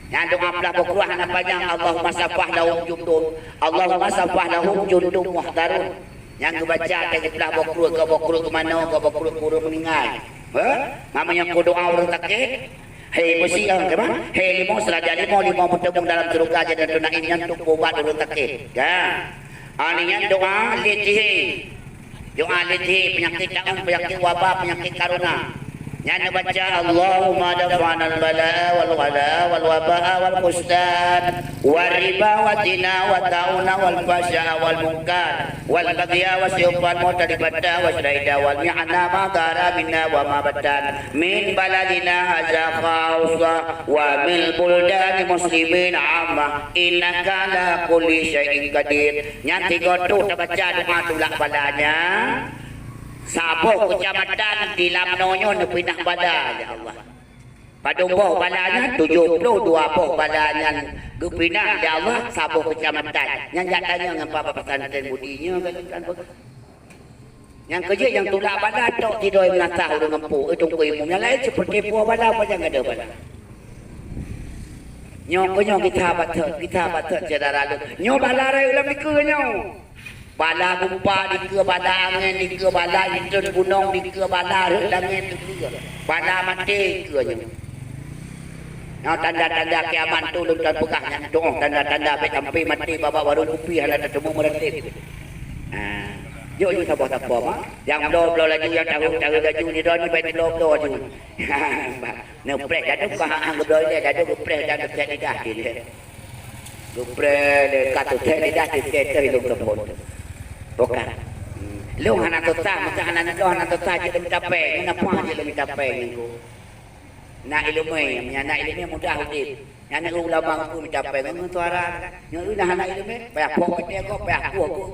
Nyan doa plah boh kruet hana panyang, Allahumma saffah lahum jundum, Allahumma saffah lahum jundum muhdarun. Nyang geubaca watèe geuplah boh kruet, keu boh kruet keumanö, keu boh kruet keu ureueng meuninggai. Heh? Meunyoe keu doa ureueng sakét, Hei, meusiang, keuman? Hei, limo, seuraja limo, limo meuteumèe dalam syeuruga, jannatul naim nyan untuk ubat ureueng sakét. Ya. Ah, nyan doa lét jih. Doa lét jih, peunyakét daun, peunyakét waba, peunyakét corona. Nyan neubaca, Allahumma dafa'nal bala'a wal ghala'a wal waba'a wal fusdan, war riba waz zina wat ta'una wal fahsya'a wal munkar wal baghya was syuhfa wal mutalifata was syahida wal mi'ana ma dhahara minha wa ma batan min baladina hadza khassa wa min buldani muslimin ammah, innaka ala kulli syai'in qadir. Nyan tiga tu tabaca doa tulak bala nyan. Saboh keucamatan di Lamno nyoe neupinah bala, ya Allah. Padum boh bala nyan, tujoh ploh dua boh bala nyan geupinah, ya Allah, saboh keucamatan. Nyan jak tanyong ngon Pak Pesantren Budi nyoe, kan, kan, kan. Nyang keujeuet nyang tulak bala tok sidroe meunasah ureueng ngon po, eh, teungku imum. Nyang laén seperti po bala, pajan gadôh bala. Nyoe keuh nyoe gita batot, gita batot syedara lôn. Nyoe bala rayeuk lam dikeue nyoe. Bala gumpa dikeue, bala angén dikeue, bala uteuen gunong dikeue, bala rhot langét dikeue, bala maté dikeue nyoe. Nyoe tanda-tanda kiamat tu lôn tuan peugah nyan tu, tanda-tanda bèk sampai maté babah warong kupi hana tateumeung meuratéb. Ha. Jok ju saboh-saboh ma. Nyang bloe-bloe laju, nyang tahun-tahun laju, nyoe droeneuh bèk bloe-bloe laju. Neupreh dadu ka hang geubloe ilèe, dadu geupreh dan geupreh lidah ilèe. Geupreh lé ka teuthèe lidah teuthèe teuh ilong teupon. Bukan. Lôn hana susah, meusa hana neudoh, hana susah jeuet lôn mita péng. Ngon apa jeuet lôn mita péng ngon ku? Na ileumèe, meunyo na ileumèe mudah udép. Nyan ulama ku mita péng ngon suara. Nyoe na hana ileumèe, payah phok watèe gob, payah kueh gob.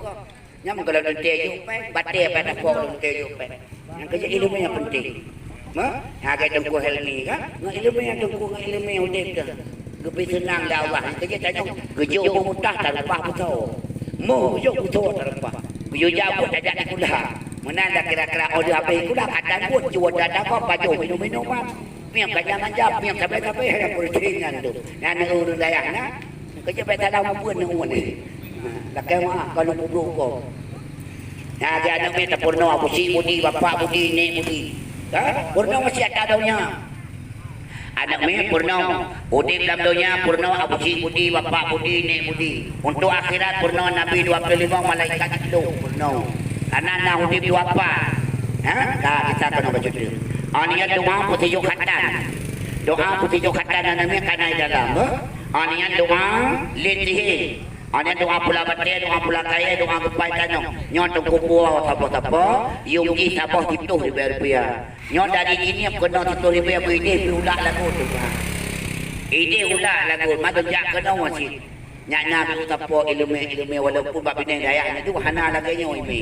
Nyang kalau teuntèe jok péng, batèe péng taphok teuntèe jok péng. Nyang keujeuet ileumèe nyang penting. Meuh? Nyang agak Teungku Helmi kan? Ngon ileumèe nyang Teungku ngon ileumèe udép tu. Geubri seunang lé Allah. Nyang keujeuet tanyoe geujok mutah tarupah beusoe. Moh geujok beusoe tarupah. Geujok jabeuet tajak di kula. Meunan dah kira-kira oh lheueh habéh kula ka tan buet jua dah dagoe pajoh minum-minuman. Mieng manja-manja, mieng sabe-sabe, hai protein nyan tu. Nyan ureueng dayah na. Keujeuet bèk salah mubuet neu uneuen. Lakèe meu'ah kalau mubrok ko. Nah, di aneuk miet tapeurunoe Abu Syik Budi, Bapak Budi, Nek Budi. Ha? Peurunoe wasiat ata donya. Aneuk miet peurunoe, udép lam donya peurunoe Abu Syik Budi, Bapak Budi, Nek Budi. Untuk akhirat peurunoe Nabi dua puluh lima malaikat itu peurunoe. Karena na udép dua pat. Ha? Ka kita kena baca tu. Anian doa putih khatan. Doa putih khatan aneuk miet kana dalam. Ha? Anian doa lin sihé. Ada doa pula batèe, doa pula kayèe, doa geupai tanoh. Nyoe teungku puwoe saboh-saboh, yum jih saboh siploh ribèe rupiah. Nyoe dari jih nyoe keunoe siploh ribèe beu idéh pih ulak lagot tu. Idéh ulak lagot, mantong jak keunoe cit. Nyak na tu sapo ileumèe-ileumèe walaupun bak binéh dayah nyan tu hana lagèe nyoe imè.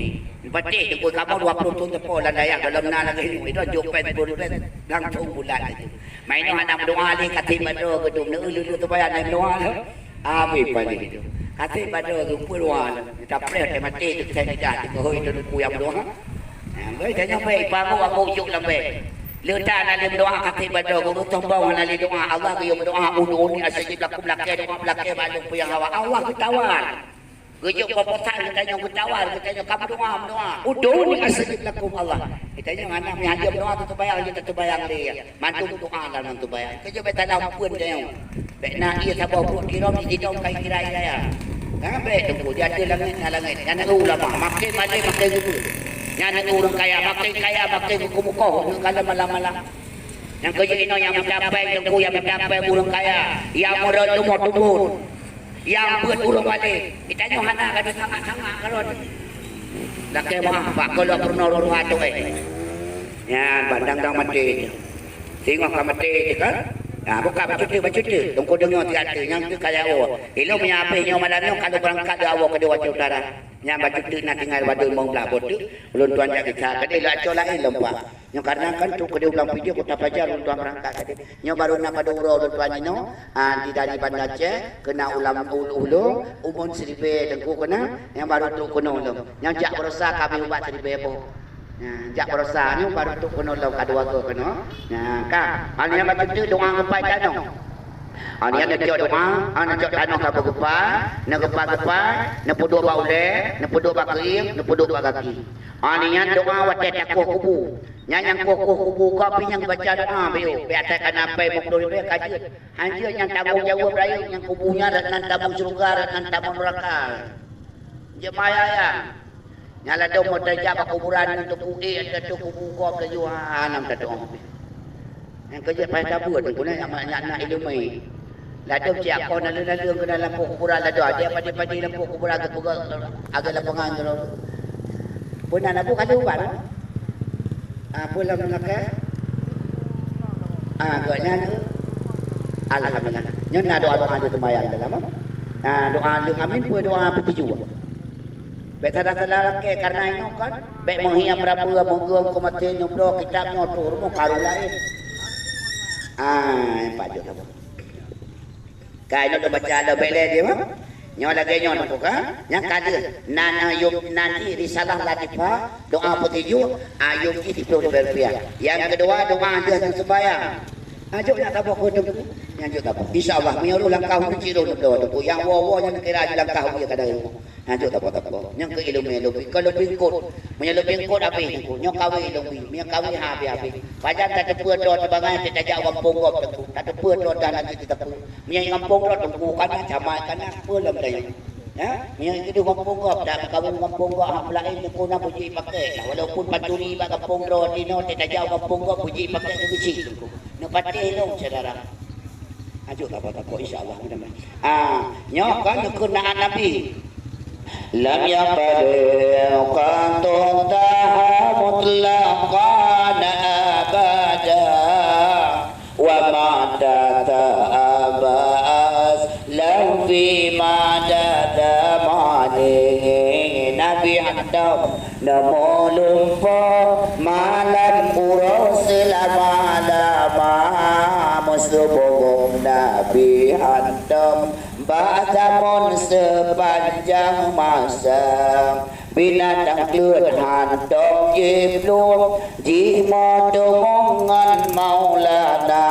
Patéh teungku kamoe dua ploh thon sapo lam dayah gohlom na lagèe nyoe. Itu jok pèng siploh ribèe langsung bulat laju. Mai nyoe hana meudoa lé katé badroe geudum neu lulu supaya na meudoa lé. Abéh paléh tu. Katé badroe tu peue luwa lom. Tapreh teuh maté tu sai lidah tu keuhôi tu luku nyang meudoa. Nah, bèk tanyoe bèk ipanggok-anggok jok lam bèk. Le that na lé meudoa katé badroe, guru sombong hana lé doa. Allah geuyue meudoa, "Ud'uni astajib lakum," lakèe doa, lakèe bak lôn peue nyang hawa. Allah geutawar. Geujok peuposan geutanyoe geutawar, geutanyoe ka meudoa, meudoa. "Ud'uni astajib lakum," Allah. Geutanyoe hana meuhadab doa teubayang, teubayang lé. Mandum doa lam teubayang. Keujeuet bèk salah umpeuen tanyoe. Bèk na ié saboh buet kirong di jidong kai kira raya. Jangan bèk teungku, di ateueh langèt na langèt. Nyan ulama, makin malèe makin geubeuet. Nyan ureueng kaya, makin kaya makin geukeumukoh, nyoe ka lom malam-malam. Nyang keujeuet inoe nyang meucapai teungku, nyang meucapai ureueng kaya, nyang meurot rumoh tubon. Nyang beuet ureueng malèe, geutanyoe hana gadôh sangat-sangat kalon. Lakèe meu'ah, bak keu lôn peurunoe ruha tu, eh. Nyan, bak dang-dang maté tu. Singoh ka maté tu kan? Nah, buka bacut tu, bacut tu. Teungku deungoe siat tu, nyang tu ka jawoe. Ilôn meunyo habéh nyoe malam nyoe, ka lôn beurangkat di awak keudua Aceh Utara. Nyan bacut tu na tinggai bak dua limong blah boh tu. Ulôn tuan jak gisa, kadeh lôn acoe laén lôn, Pak. Nyoe karena kan trok keudeh u blang Pidie Kota Pelajar ulôn tuan beurangkat tadi. Nyoe barô na padum uroe ulôn tuan inoe, ah, di dari Banda Aceh, keunoe u Lam-, u, u Lueng, u Mon Siribèe teungku keunoe, nyang barô trok keunoe lom. Nyang jak baroesa ka abéh ubat siribèe boh. Nah, jak baroesa nyoe barô trok keunoe lom ka dua go keunoe. Nah, ka. Hana nyang bacut tu doa geupai tanoh. Hana nyang neucok doa, hana neucok tanoh saboh geupai, neugeupai-geupai, neupeuduek bak ulèe, neupeuduek bak keuieng, neupeuduek bak gaki. Hana nyan doa watèe takueh kubu. Nyan nyang kueh-kueh kubu ka pih nyang baca doa beu, beu asai kana pèng lhèe ploh ribèe ka jeuet. Han jeuet nyang tanggong jaweueb rayeuk nyang kubu nyan rot nan tamong syeuruga rot nan tamong neuraka. Jeuet maya ya. Nyan ladôm meuteujak bak kuburan nyan teupeu ék ateueh kubu gob laju hana meutatong. Nyang keujeuet payah tabuet, guna nyang, nyang na ileumèe. Ladôm cit akoh naleueng-naleueng keunan lampôh kuburan ladôm. Adak padé-padé lampôh kuburan geupeugah agak lapangan keunoe. Peue na lampôh ka lheueh ubat, no? Ah, peue lam lakèe? Ah, geuh nyan. Alhamdulillah. Nyoe na doa-doa di seumayang dalam, ah. Ah, doa leueng amin, peue doa peutuju. Bèk salah-salah lakèe kareuna inoe kan. Bèk meuhiam rapeue, meugeung keu maté nyoe bloe kitab nyoe tuh rumoh karu laén. Ah, pajoh. Ka inoe lôn baca lom bèk lé dia, mah. Nyoe lagèe nyoe nungku ka. Nyang ka deuh, nan, ah, yub, nan jih risalah latifah, doa peutuju, ah, yub jih siplôh ribèe rupiah. Nyang keudua, doa deuh ngon seumayang. Ah, jok nyak saboh keu teungku. Nyan jok saboh. Insya Allah, meunyoe roh lam kahu cit roh neudoe teungku. Nyang woe-woe nyan kira lam kahu dia kadang. Nyan jok saboh-saboh. Nyang keu ileumèe lôn bi. Kon lôn bi eungkôt. Meunyoe lôn bi eungkôt habéh teungku. Nyoe kawé lôn bi. Meunyoe kawé habéh-habéh. Pajan tateupeue droe teuh bangai tajak u gampông gob teungku. Tateupeue droe dah lagèe tateupeue. Meunyoe gampông droe teungku kana, camai kana, peue lom tanyoe. Ya, meunyoe keudeh gampông gob, dak meukawen gampông gob, hak meulaén teungku na beujeuet pakèk. Nah, walaupun pancuri bak gampông droe tinoe, teutajak gampông gob beujeuet pakèk keu geuchik teungku. Neupatéh lôn syedara. Ajoh ka bak takok, insya Allah, mudah-mudahan. Ah, nyoe kan keunan Nabi. Lam yaqdi qatun taha mutlaqan abada. Wa mata ta'abas lam fi mata zamani. Nabi hantom neumulumpo malam uroe seulama-lama. Meuseubelom Nabi hantom bak zamon seupanjang masa. Binatang kleuet hantom jiplueng jimeuteumong ngon Maulana.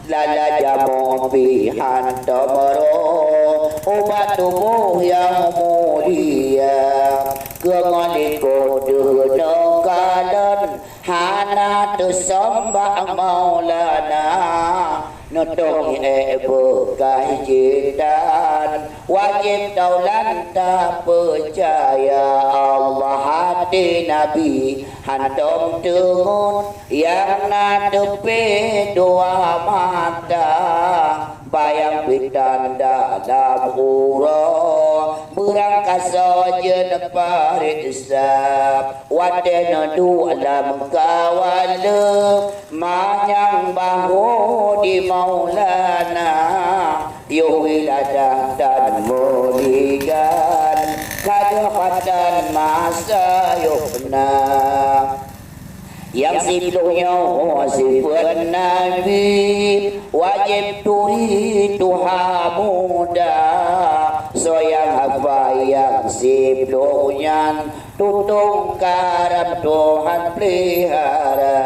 Lala jamoe pih hantom roh ubak tuboh nyang mulia. Keu ngon likot deuh neukalon hana teusöm bak Maulana. Neutong ék beukah jitan, wajéb taulan tapeucaya. Allah, até Nabi hantom teungeut nyang na teupéh dua mata. Bayang pih tan dalam uroe, beurangkasoe jeuet pareksa. Watèe neuduek lam kawaleueng, manyang bahô di Maulana, yoh wiladah dan meuligan, ka deuh patan masa yoh na. Nyang siploh nyoe sifeuet Nabi, wajéb turi tuha muda. Soe nyang hafai nyang siploh nyan, tutông karam Tuhan peulihara.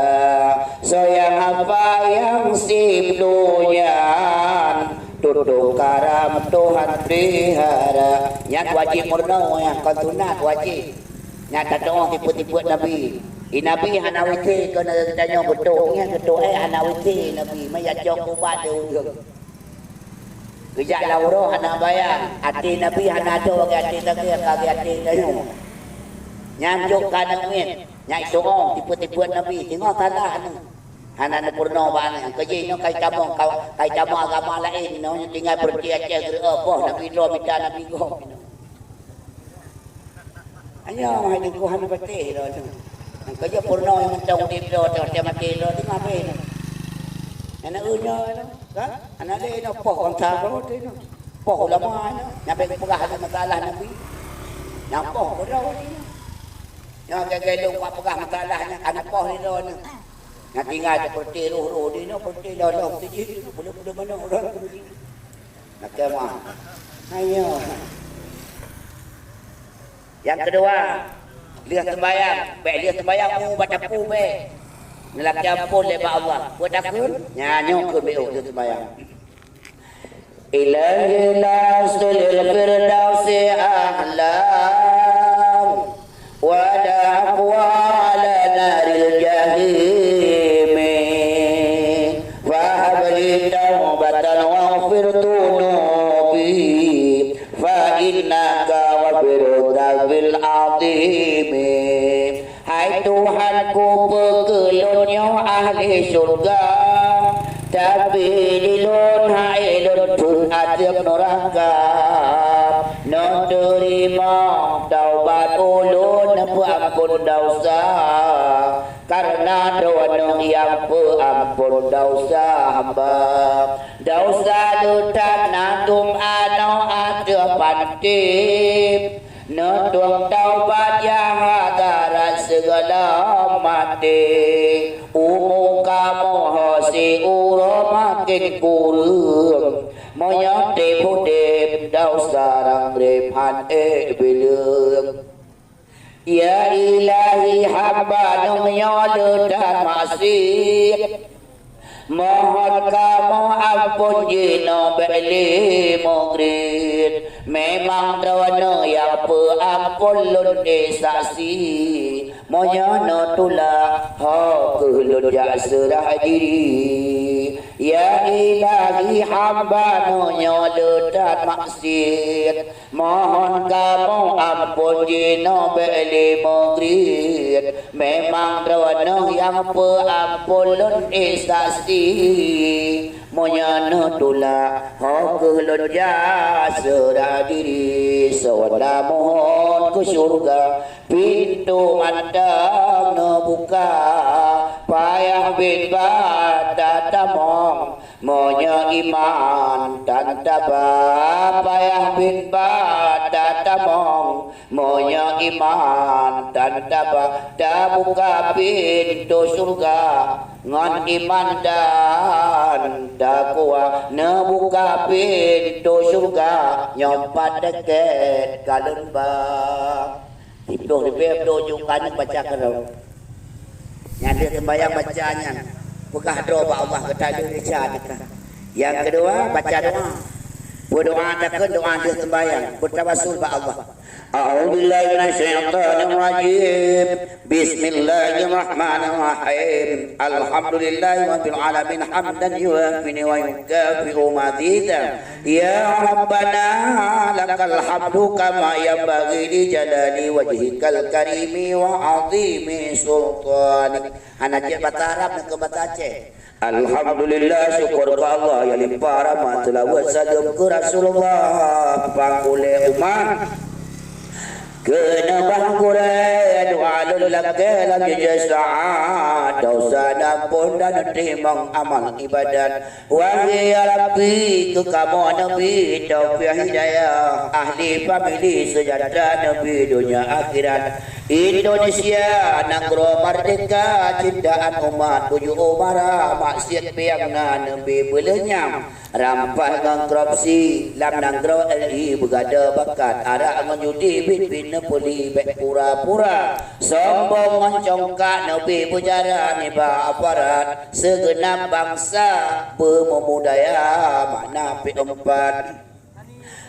Soe nyang hafai nyang siploh nyan, tutông karam Tuhan peulihara. Nyan wajéb meurunoe, nyan kon sunat, wajéb. Nyan tatu'oh sifeuet-sifeuet Nabi. Di Nabi hana WC keu geutanyoe, beutôi nyan, beutôi, eh, hana WC Nabi. Meucok ubat di ureueng. Geujak lam uroe hana bayang, até Nabi hana tho lagèe até teuka, ka lagèe até tanyoe. Nyan jok ka aneuk miet, nyan itu'oh sifeuet-sifeuet Nabi, singoh salah nyoe. Hana neupeurunoe bak aneuk, keujih nyoe kai tamong, kai tamong agama laén, nyoe tinggai peureute Aceh geureuoh boh Nabi droe mita Nabi gob. Nyoe hai teungku hana patéh droe nyoe. Nyang keujeuet peurunoe nyang mantong udép droe teuh, watèe maté droe teungoh habéh nyoe. Hana eu nyoe nyoe, kan? Hana lé nyoe poh bansa droe teuh nyoe. Poh ulama nyoe. Nyang bèk peugah lé masalah Nabi. Nyang poh droe teuh nyoe. Nyoe lagèe lôn ka peugah masalah nyoe, hana poh lé droe nyoe. Nyang tinggai teuh peureute roh-roh di nyoe, peureute lôn-lôn teuh jih, buleuen-buleuen manok droe teuh jih. Nakeuh meuah. Ayo. Nyang keudua, lheueh seumbahyang, bèk lheueh seumbahyang u bak tapu bèk. Neulakèe amphon lé bak Allah. Peue takheun? Nyan nyoe kheun bèk lheueh seumbahyang. Ilahi lastu lil firdausi a'la. Wa la aqwa ala naril jahimi. Fahab li taubatan waghfir dunubi. Fa innaka ghafurun dzambin azimi. Hai Tuhanku, peue keu lôn nyoe ahli syurga. Tapi di lôn hai lôn phon ateueh nuraka, neuteurimong taubat ulôn peuampon desya, kareuna Droeneuh nyang peuampon desya hamba. Desya leutan nanggung anoe ateueh panté. Neutueng taubat ya hadarat sigohlom maté. Umu kamoe ho siuroe maken kureueng. Meunyoe treb udeb, desya rang reb han ék bileueng. Ya Ilahi, hamba neuh nyoe leutan maksiet. Mohon kamoe ampon jinoe bék lé meugriet. Memang Droeneuh nyang peuampon lôn ék saksi. Meunyoe neutulak, ho kheueh lôn jak seurah diri. Ya Ilahi, hamba neuh nyoe leutan maksiet. Mohon kamoe ampon jinoe bék lé meugriet. Memang Droeneuh nyang peuampon lôn ék saksi. Meunyoe neutulak, ho kheueh lôn jak seurah diri. Soe na mohon keu syeuruga, pintoe mantong neubuka. Payah bin ba tatamong, meunyoe iman tan taba. Payah bin ba tatamong, meunyoe iman tan taba. Tabuka pintoe syeuruga ngon iman dan takwa. Neubuka pintoe syeuruga nyoe pat deket ka lôn ba. Siploh ribèe ploh juk keuneuk baca keudroe. Nyang deuh seumbahyang baca nyan, peugah droe bak Allah, geutanyoe desya teuka. Nyang keudua, baca doa. Peudoa takheun doa deuh seumbahyang, beutawasul bak Allah. A'udzubillahi minasyaitonirrajim. Bismillahirrahmanirrahim. Alhamdulillahirabbil alamin, hamdan yuwafi ni'amahu wa yukafi'u mazidah. Ya Rabbana, lakal hamdu kama yanbaghi li jalali wajhikal karimi wa azimi sultanik. Hana cit basa Arab, nyan keu basa Aceh. Alhamdulillah, syukur keu Allah nyang limpah rahmat, seulaweuet saleuem keu Rasulullah, pangulèe umat. Keuneubah gurèe doa lôn lakèe lam jijeuet saát, desya neuampon dan neuteurimong amal ibadat. Wahé ya Rabbi, keu kamoe neubri taufiq hidayah, ahli famili seujahtra neubri donya akhirat. Indonesia nanggroe merdeka, cintaan umat buju umara, maksiat piang na neubri beuleunyam. Rampah ngon korupsi lam nanggroe R I beugada bakat, arak ngon judi biet-biet neupeuli bèk pura-pura. Sombong ngon congkak neubri beujara nibak aparat, seugeunab bansa beumeubudaya makna P empat.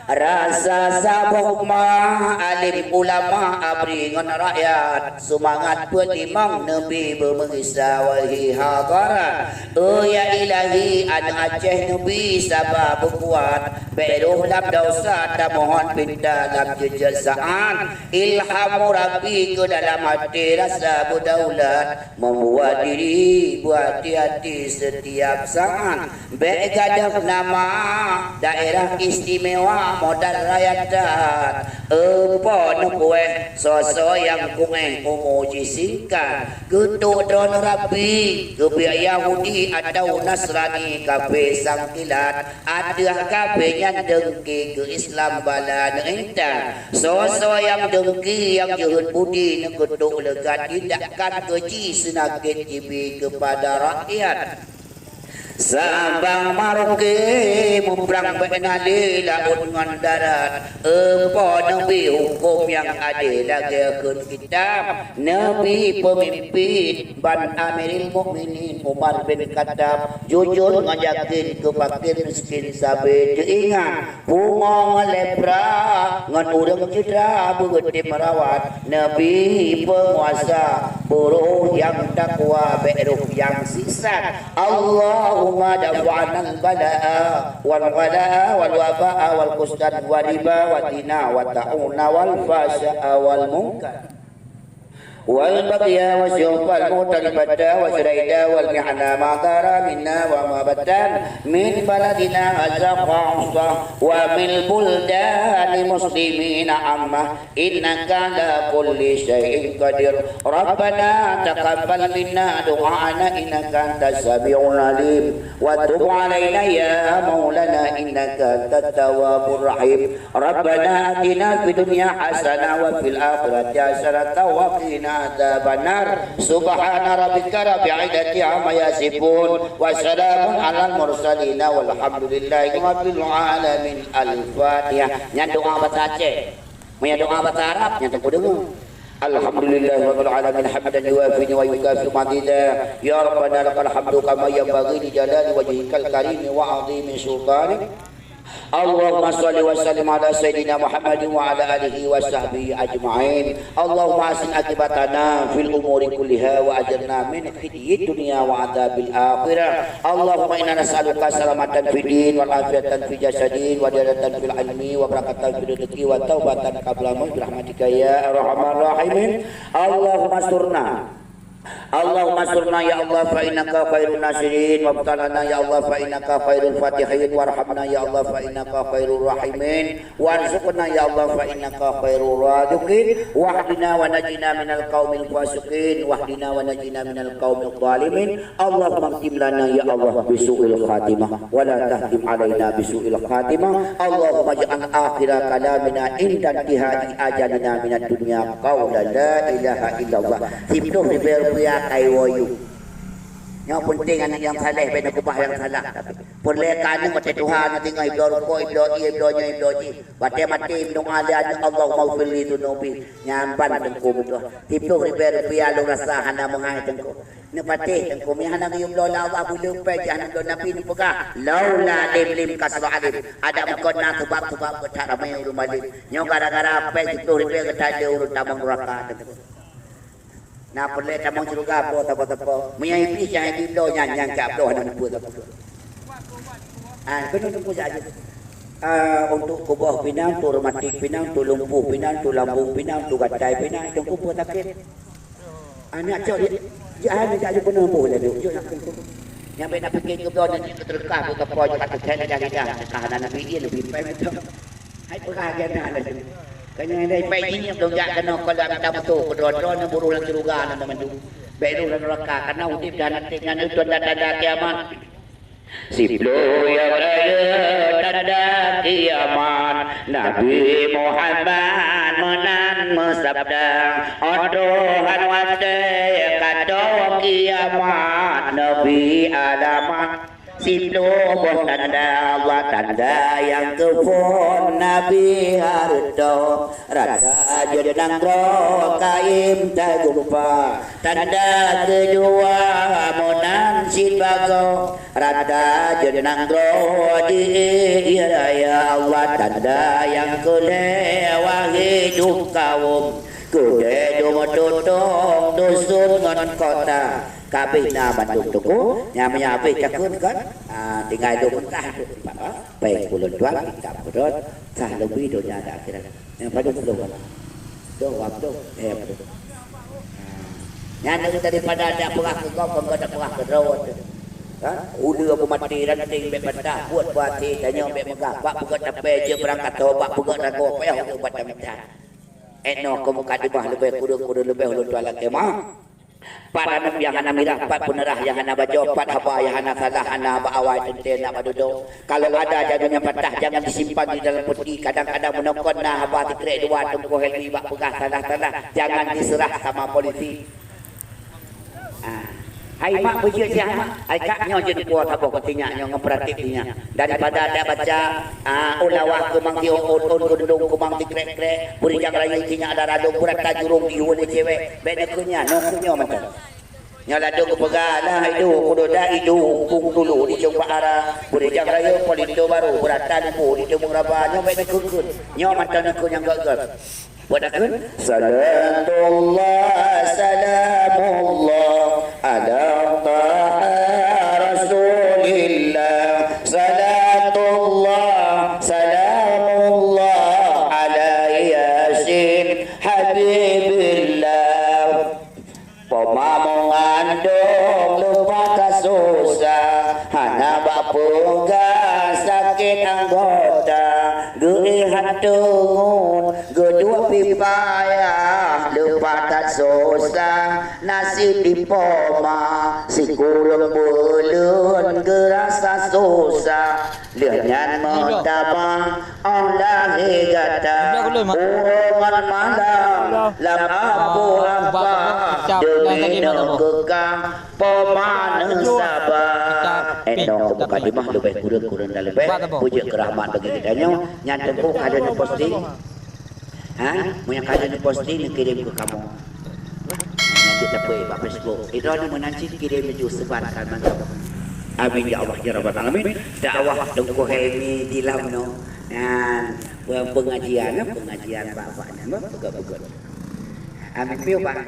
Rasa saboh ma alim ulama abri ngon rakyat, seumangat peutimang neubri beumeugisa wahé hadarat. Oh ya Ilahi, aneuk Aceh neubri saba beukuat, bèk rôh lam desya tamohon pinta lam jeuet-jeuet saát. Ilham Rabbi keu dalam até rasa beudaulat, membuat diri beuhati-hati setiap saat. Bèk gadôh nama daerah istimewa Modar Raya that. Eupo neukueh soe-soe nyang kueh umu jih singkat. Keutuk droeneuh Rabbi, keubiet Yahudi atawa Nasrani, kafé sangkilat. Ateueh kafé nyan deungki keu Islam bala neuintat. Soe-soe nyang deungki nyang jeuhet budi neukeutuk leugat, tindakan keuji seunakét jibi keupada rakyat. Sabang Merauke muprang bèk na lé laôt ngon darat. Eupo neubri hukôm nyang adé lagèe kheun kitab. Neubri peumimpin ban Amirul Mukminin Umar bin Khattab, jujur ngon yakin keu fakir miskin sabe teuingat. Pungo ngon lepra ngon ureueng cedera beutem rawat. Neubri peunguasa beuroh nyang takwa bèk roh nyang sisat. Allahumma dafa'nal bala'a wal wala'a wal waba'a wal qustan wa riba wa zina wa ta'una wal fahsya'a wal munkar. والبغي والشوفة المختلفة والشدائد والمحن ما ظهر منها وما بطن من بلدنا هذا خاصة ومن بلدان المسلمين عامة إنك على كل شيء قدير. ربنا تقبل منا دعاءنا إنك أنت السميع العليم وتب علينا يا مولانا إنك أنت التواب الرحيم. ربنا آتنا في الدنيا حسنة وفي الآخرة حسنة وقنا عذاب النار. سبحان ربك رب العزة عما يصفون وسلام على المرسلين والحمد لله رب العالمين. الفاتحة. Nyan doa bahasa Aceh. Meunyo doa bahasa Arab, nyan teungku deungoe. الحمد لله رب العالمين حمدا يوافي نعمه ويكافئ مزيده. يا ربنا لك الحمد كما ينبغي لجلال وجهك الكريم وعظيم سلطانك. اللهم صل وسلم على سيدنا محمد وعلى آله وصحبه أجمعين. اللهم أحسن عاقبتنا في الأمور كلها وأجرنا من خزي الدنيا وعذاب الآخرة. اللهم إنا نسألك سلامة في الدين والعافية في الجسد وزيادة في العلم وبركة في الرزق وتوبة قبل الموت برحمتك يا أرحم الراحمين. اللهم استرنا. اللهم استرنا يا الله فإنك خير الناصرين، وافتح لنا يا الله فإنك خير الفاتحين، وارحمنا يا الله فإنك خير الراحمين، وارزقنا يا الله فإنك خير الرازقين، واهدنا ونجنا من القوم الفاسقين، واهدنا ونجنا من القوم الظالمين. اللهم اختم لنا يا الله بسوء الخاتمة ولا تختم علينا بسوء الخاتمة. اللهم اجعل آخر كلامنا عند انتهاء أجلنا من الدنيا قول لا إله إلا الله. Siplôh ribèe rupiah kayue yue. Nyoe peunteng aneuk nyang saleh, bèk neukeubah nyang salah. Peureulèe keu aneuk watèe tuha na tinggai ibloe rukok, ibloe ié, ibloe nyoe, ibloe jih. Watèe maté meudoa lé aneuk, "Allahumma ghfir li dzunubi." Nyan ban teungku meutuah. Siplôh ribèe rupiah lôn rasa hana meuhai teungku. Neupatéh teungku, meuhana geuyue bloe lé Allah, buleuen pèng jih hana bloe Nabi neupeugah, "Laula lim lim kasra alim." Adak meukeuna sabab-sabab geutak ramé ureueng malém. Nyoe gara-gara pèng siplôh ribèe geutak lé ureueng tamong nuraka teungku. Na peureulèe tamong syeuruga po sapo-sapo. Meunyo Iblih nyang jibloe nyan, nyan ka bloe hana meupeue sapeue. Ah, keuneuk teungku jak jeuet. Ah, untuk kuboh pinang, untuk rematik pinang, untuk lumpuh pinang, untuk lambung pinang, untuk gatai pinang, teungku peue sakét. Aneuk cok di, di aneuk jak jipeuneumbuh laju, jok nak tentu. Nyang bèk na pikir keu droe nyan jeuet keu teureukah, keu kapoe, jeuet keu keuthèe lidah-lidah, teuka hana Nabi, ie leubeh pèng beutôi. Hai peugah lagèe na laju. Keu nyang dai pèng jih nyoe lôn jak keunoe kon lôn minta meutuah keu droe, droe nyan buruh lam syeuruga na mandum. Bèk lôn lam neuraka, kareuna udép dan até nyan nyoe tanda-tanda kiamat. Siplôh nyang rayeuk tanda kiamat, Nabi Muhammad meunan meusabda, "Oh Tuhan, watèe ka tô kiamat, neubi alamat." Siplôh boh tanda Allah, tanda nyang keuphon Nabi hareutoe, rata jeuet nanggroe kayém tagumpa. Tanda keudua meunan cit bagoe, rata jeuet nanggroe di ié raya Allah. Tanda nyang keulhèe wahé dum kawôm, keudéh dum tutông dusun ngon kota. Ka abéh na bandum teungku, nyang meunyo abéh takheun kan? Ah, tinggai lôn meukah tu. Pèng ulôn tuan, kitab keudroe, sah leubeh donya dan akhirat. Nyang padum lôn kan? Doh, wab doh, eh, doh. Nyan daripada dak peugah keu gob, kon dak peugah keu droe teuh. Ha? Uleue beumaté ranting bèk bantah, buet beuaté tanyoe bèk meugah, bak peugöt tapè jeuet beurangkat, bak peugöt ragoe payah ubat tamita. Eno keu mukadimah leubeh kureueng, kureueng leubeh ulôn tuan lakèe meu'ah. Pat aneuk nyang hana mirah, pat peunarah nyang hana bajoe, pat haba nyang hana salah, hana bak awai teuntèe nak bak dudoe. Kalau ada jaroe nyang patah, jangan disimpan di dalam peti. Kadang-kadang meunokon na haba sikrek dua teungku Helmi bak peugah salah-salah, jangan diseurah sama polisi. Ah. Hai mak, beujeuet siah mak. Hai kak, nyoe jeuet kuwoe saboh keu sinyak nyoe ngon peuratik sinyak. Daripada dak baca, ah, ulawah keumang siôn-ôn, keudondong keumang sikrek-krek, beurijang rayeuk sinyak dara lôn, beurata jurông diyue lé cewek. Bèk neukheun nyan, nyoe kheun nyoe mantong. Nyoe ladôm geupeugah, "Alah iduek, kudoda iduek, umpung tulu di Cong Pak Ara, beurijang rayeuk po linto barô, beurata limbo di Timong Raba." Nyoe bèk neukheun-kheun. Nyoe mantong neukheun nyang göt-göt. Buet takheun? Salatullah, salamullah, ala Taha Rasulillah. Salatullah, salamullah, ala Yasin Habibillah. Hana bak peugah sakét anggota, geuéh hat teungeut, geuduek pih payah, leupah that susah, naseb di poma, sikureueng buleuen geurasa susah, lheueh nyan meutamah, óh lahé gata, uroe ngon malam, lam apui apah, deungon keuka, poma neusaba. Enong keu mukadimah leubeh kureueng, kureueng dan leubeh. Puji keu rahmat bagi geutanyoe. Nyan teungku ka lheueh neuposting. Ha? Meunyo ka lheueh neuposting, neukirém keu kamoe. Nyan cit tapeuék bak Facebook. Droeneuh meunan cit kirém laju, sebarkan mantong. Amin ya Allah ya rabbal alamin. Dakwah Teungku Helmi di Lamno. Nyan pengajian, pengajian bak-bak nyan, peugah-peugah. Amin piu bang.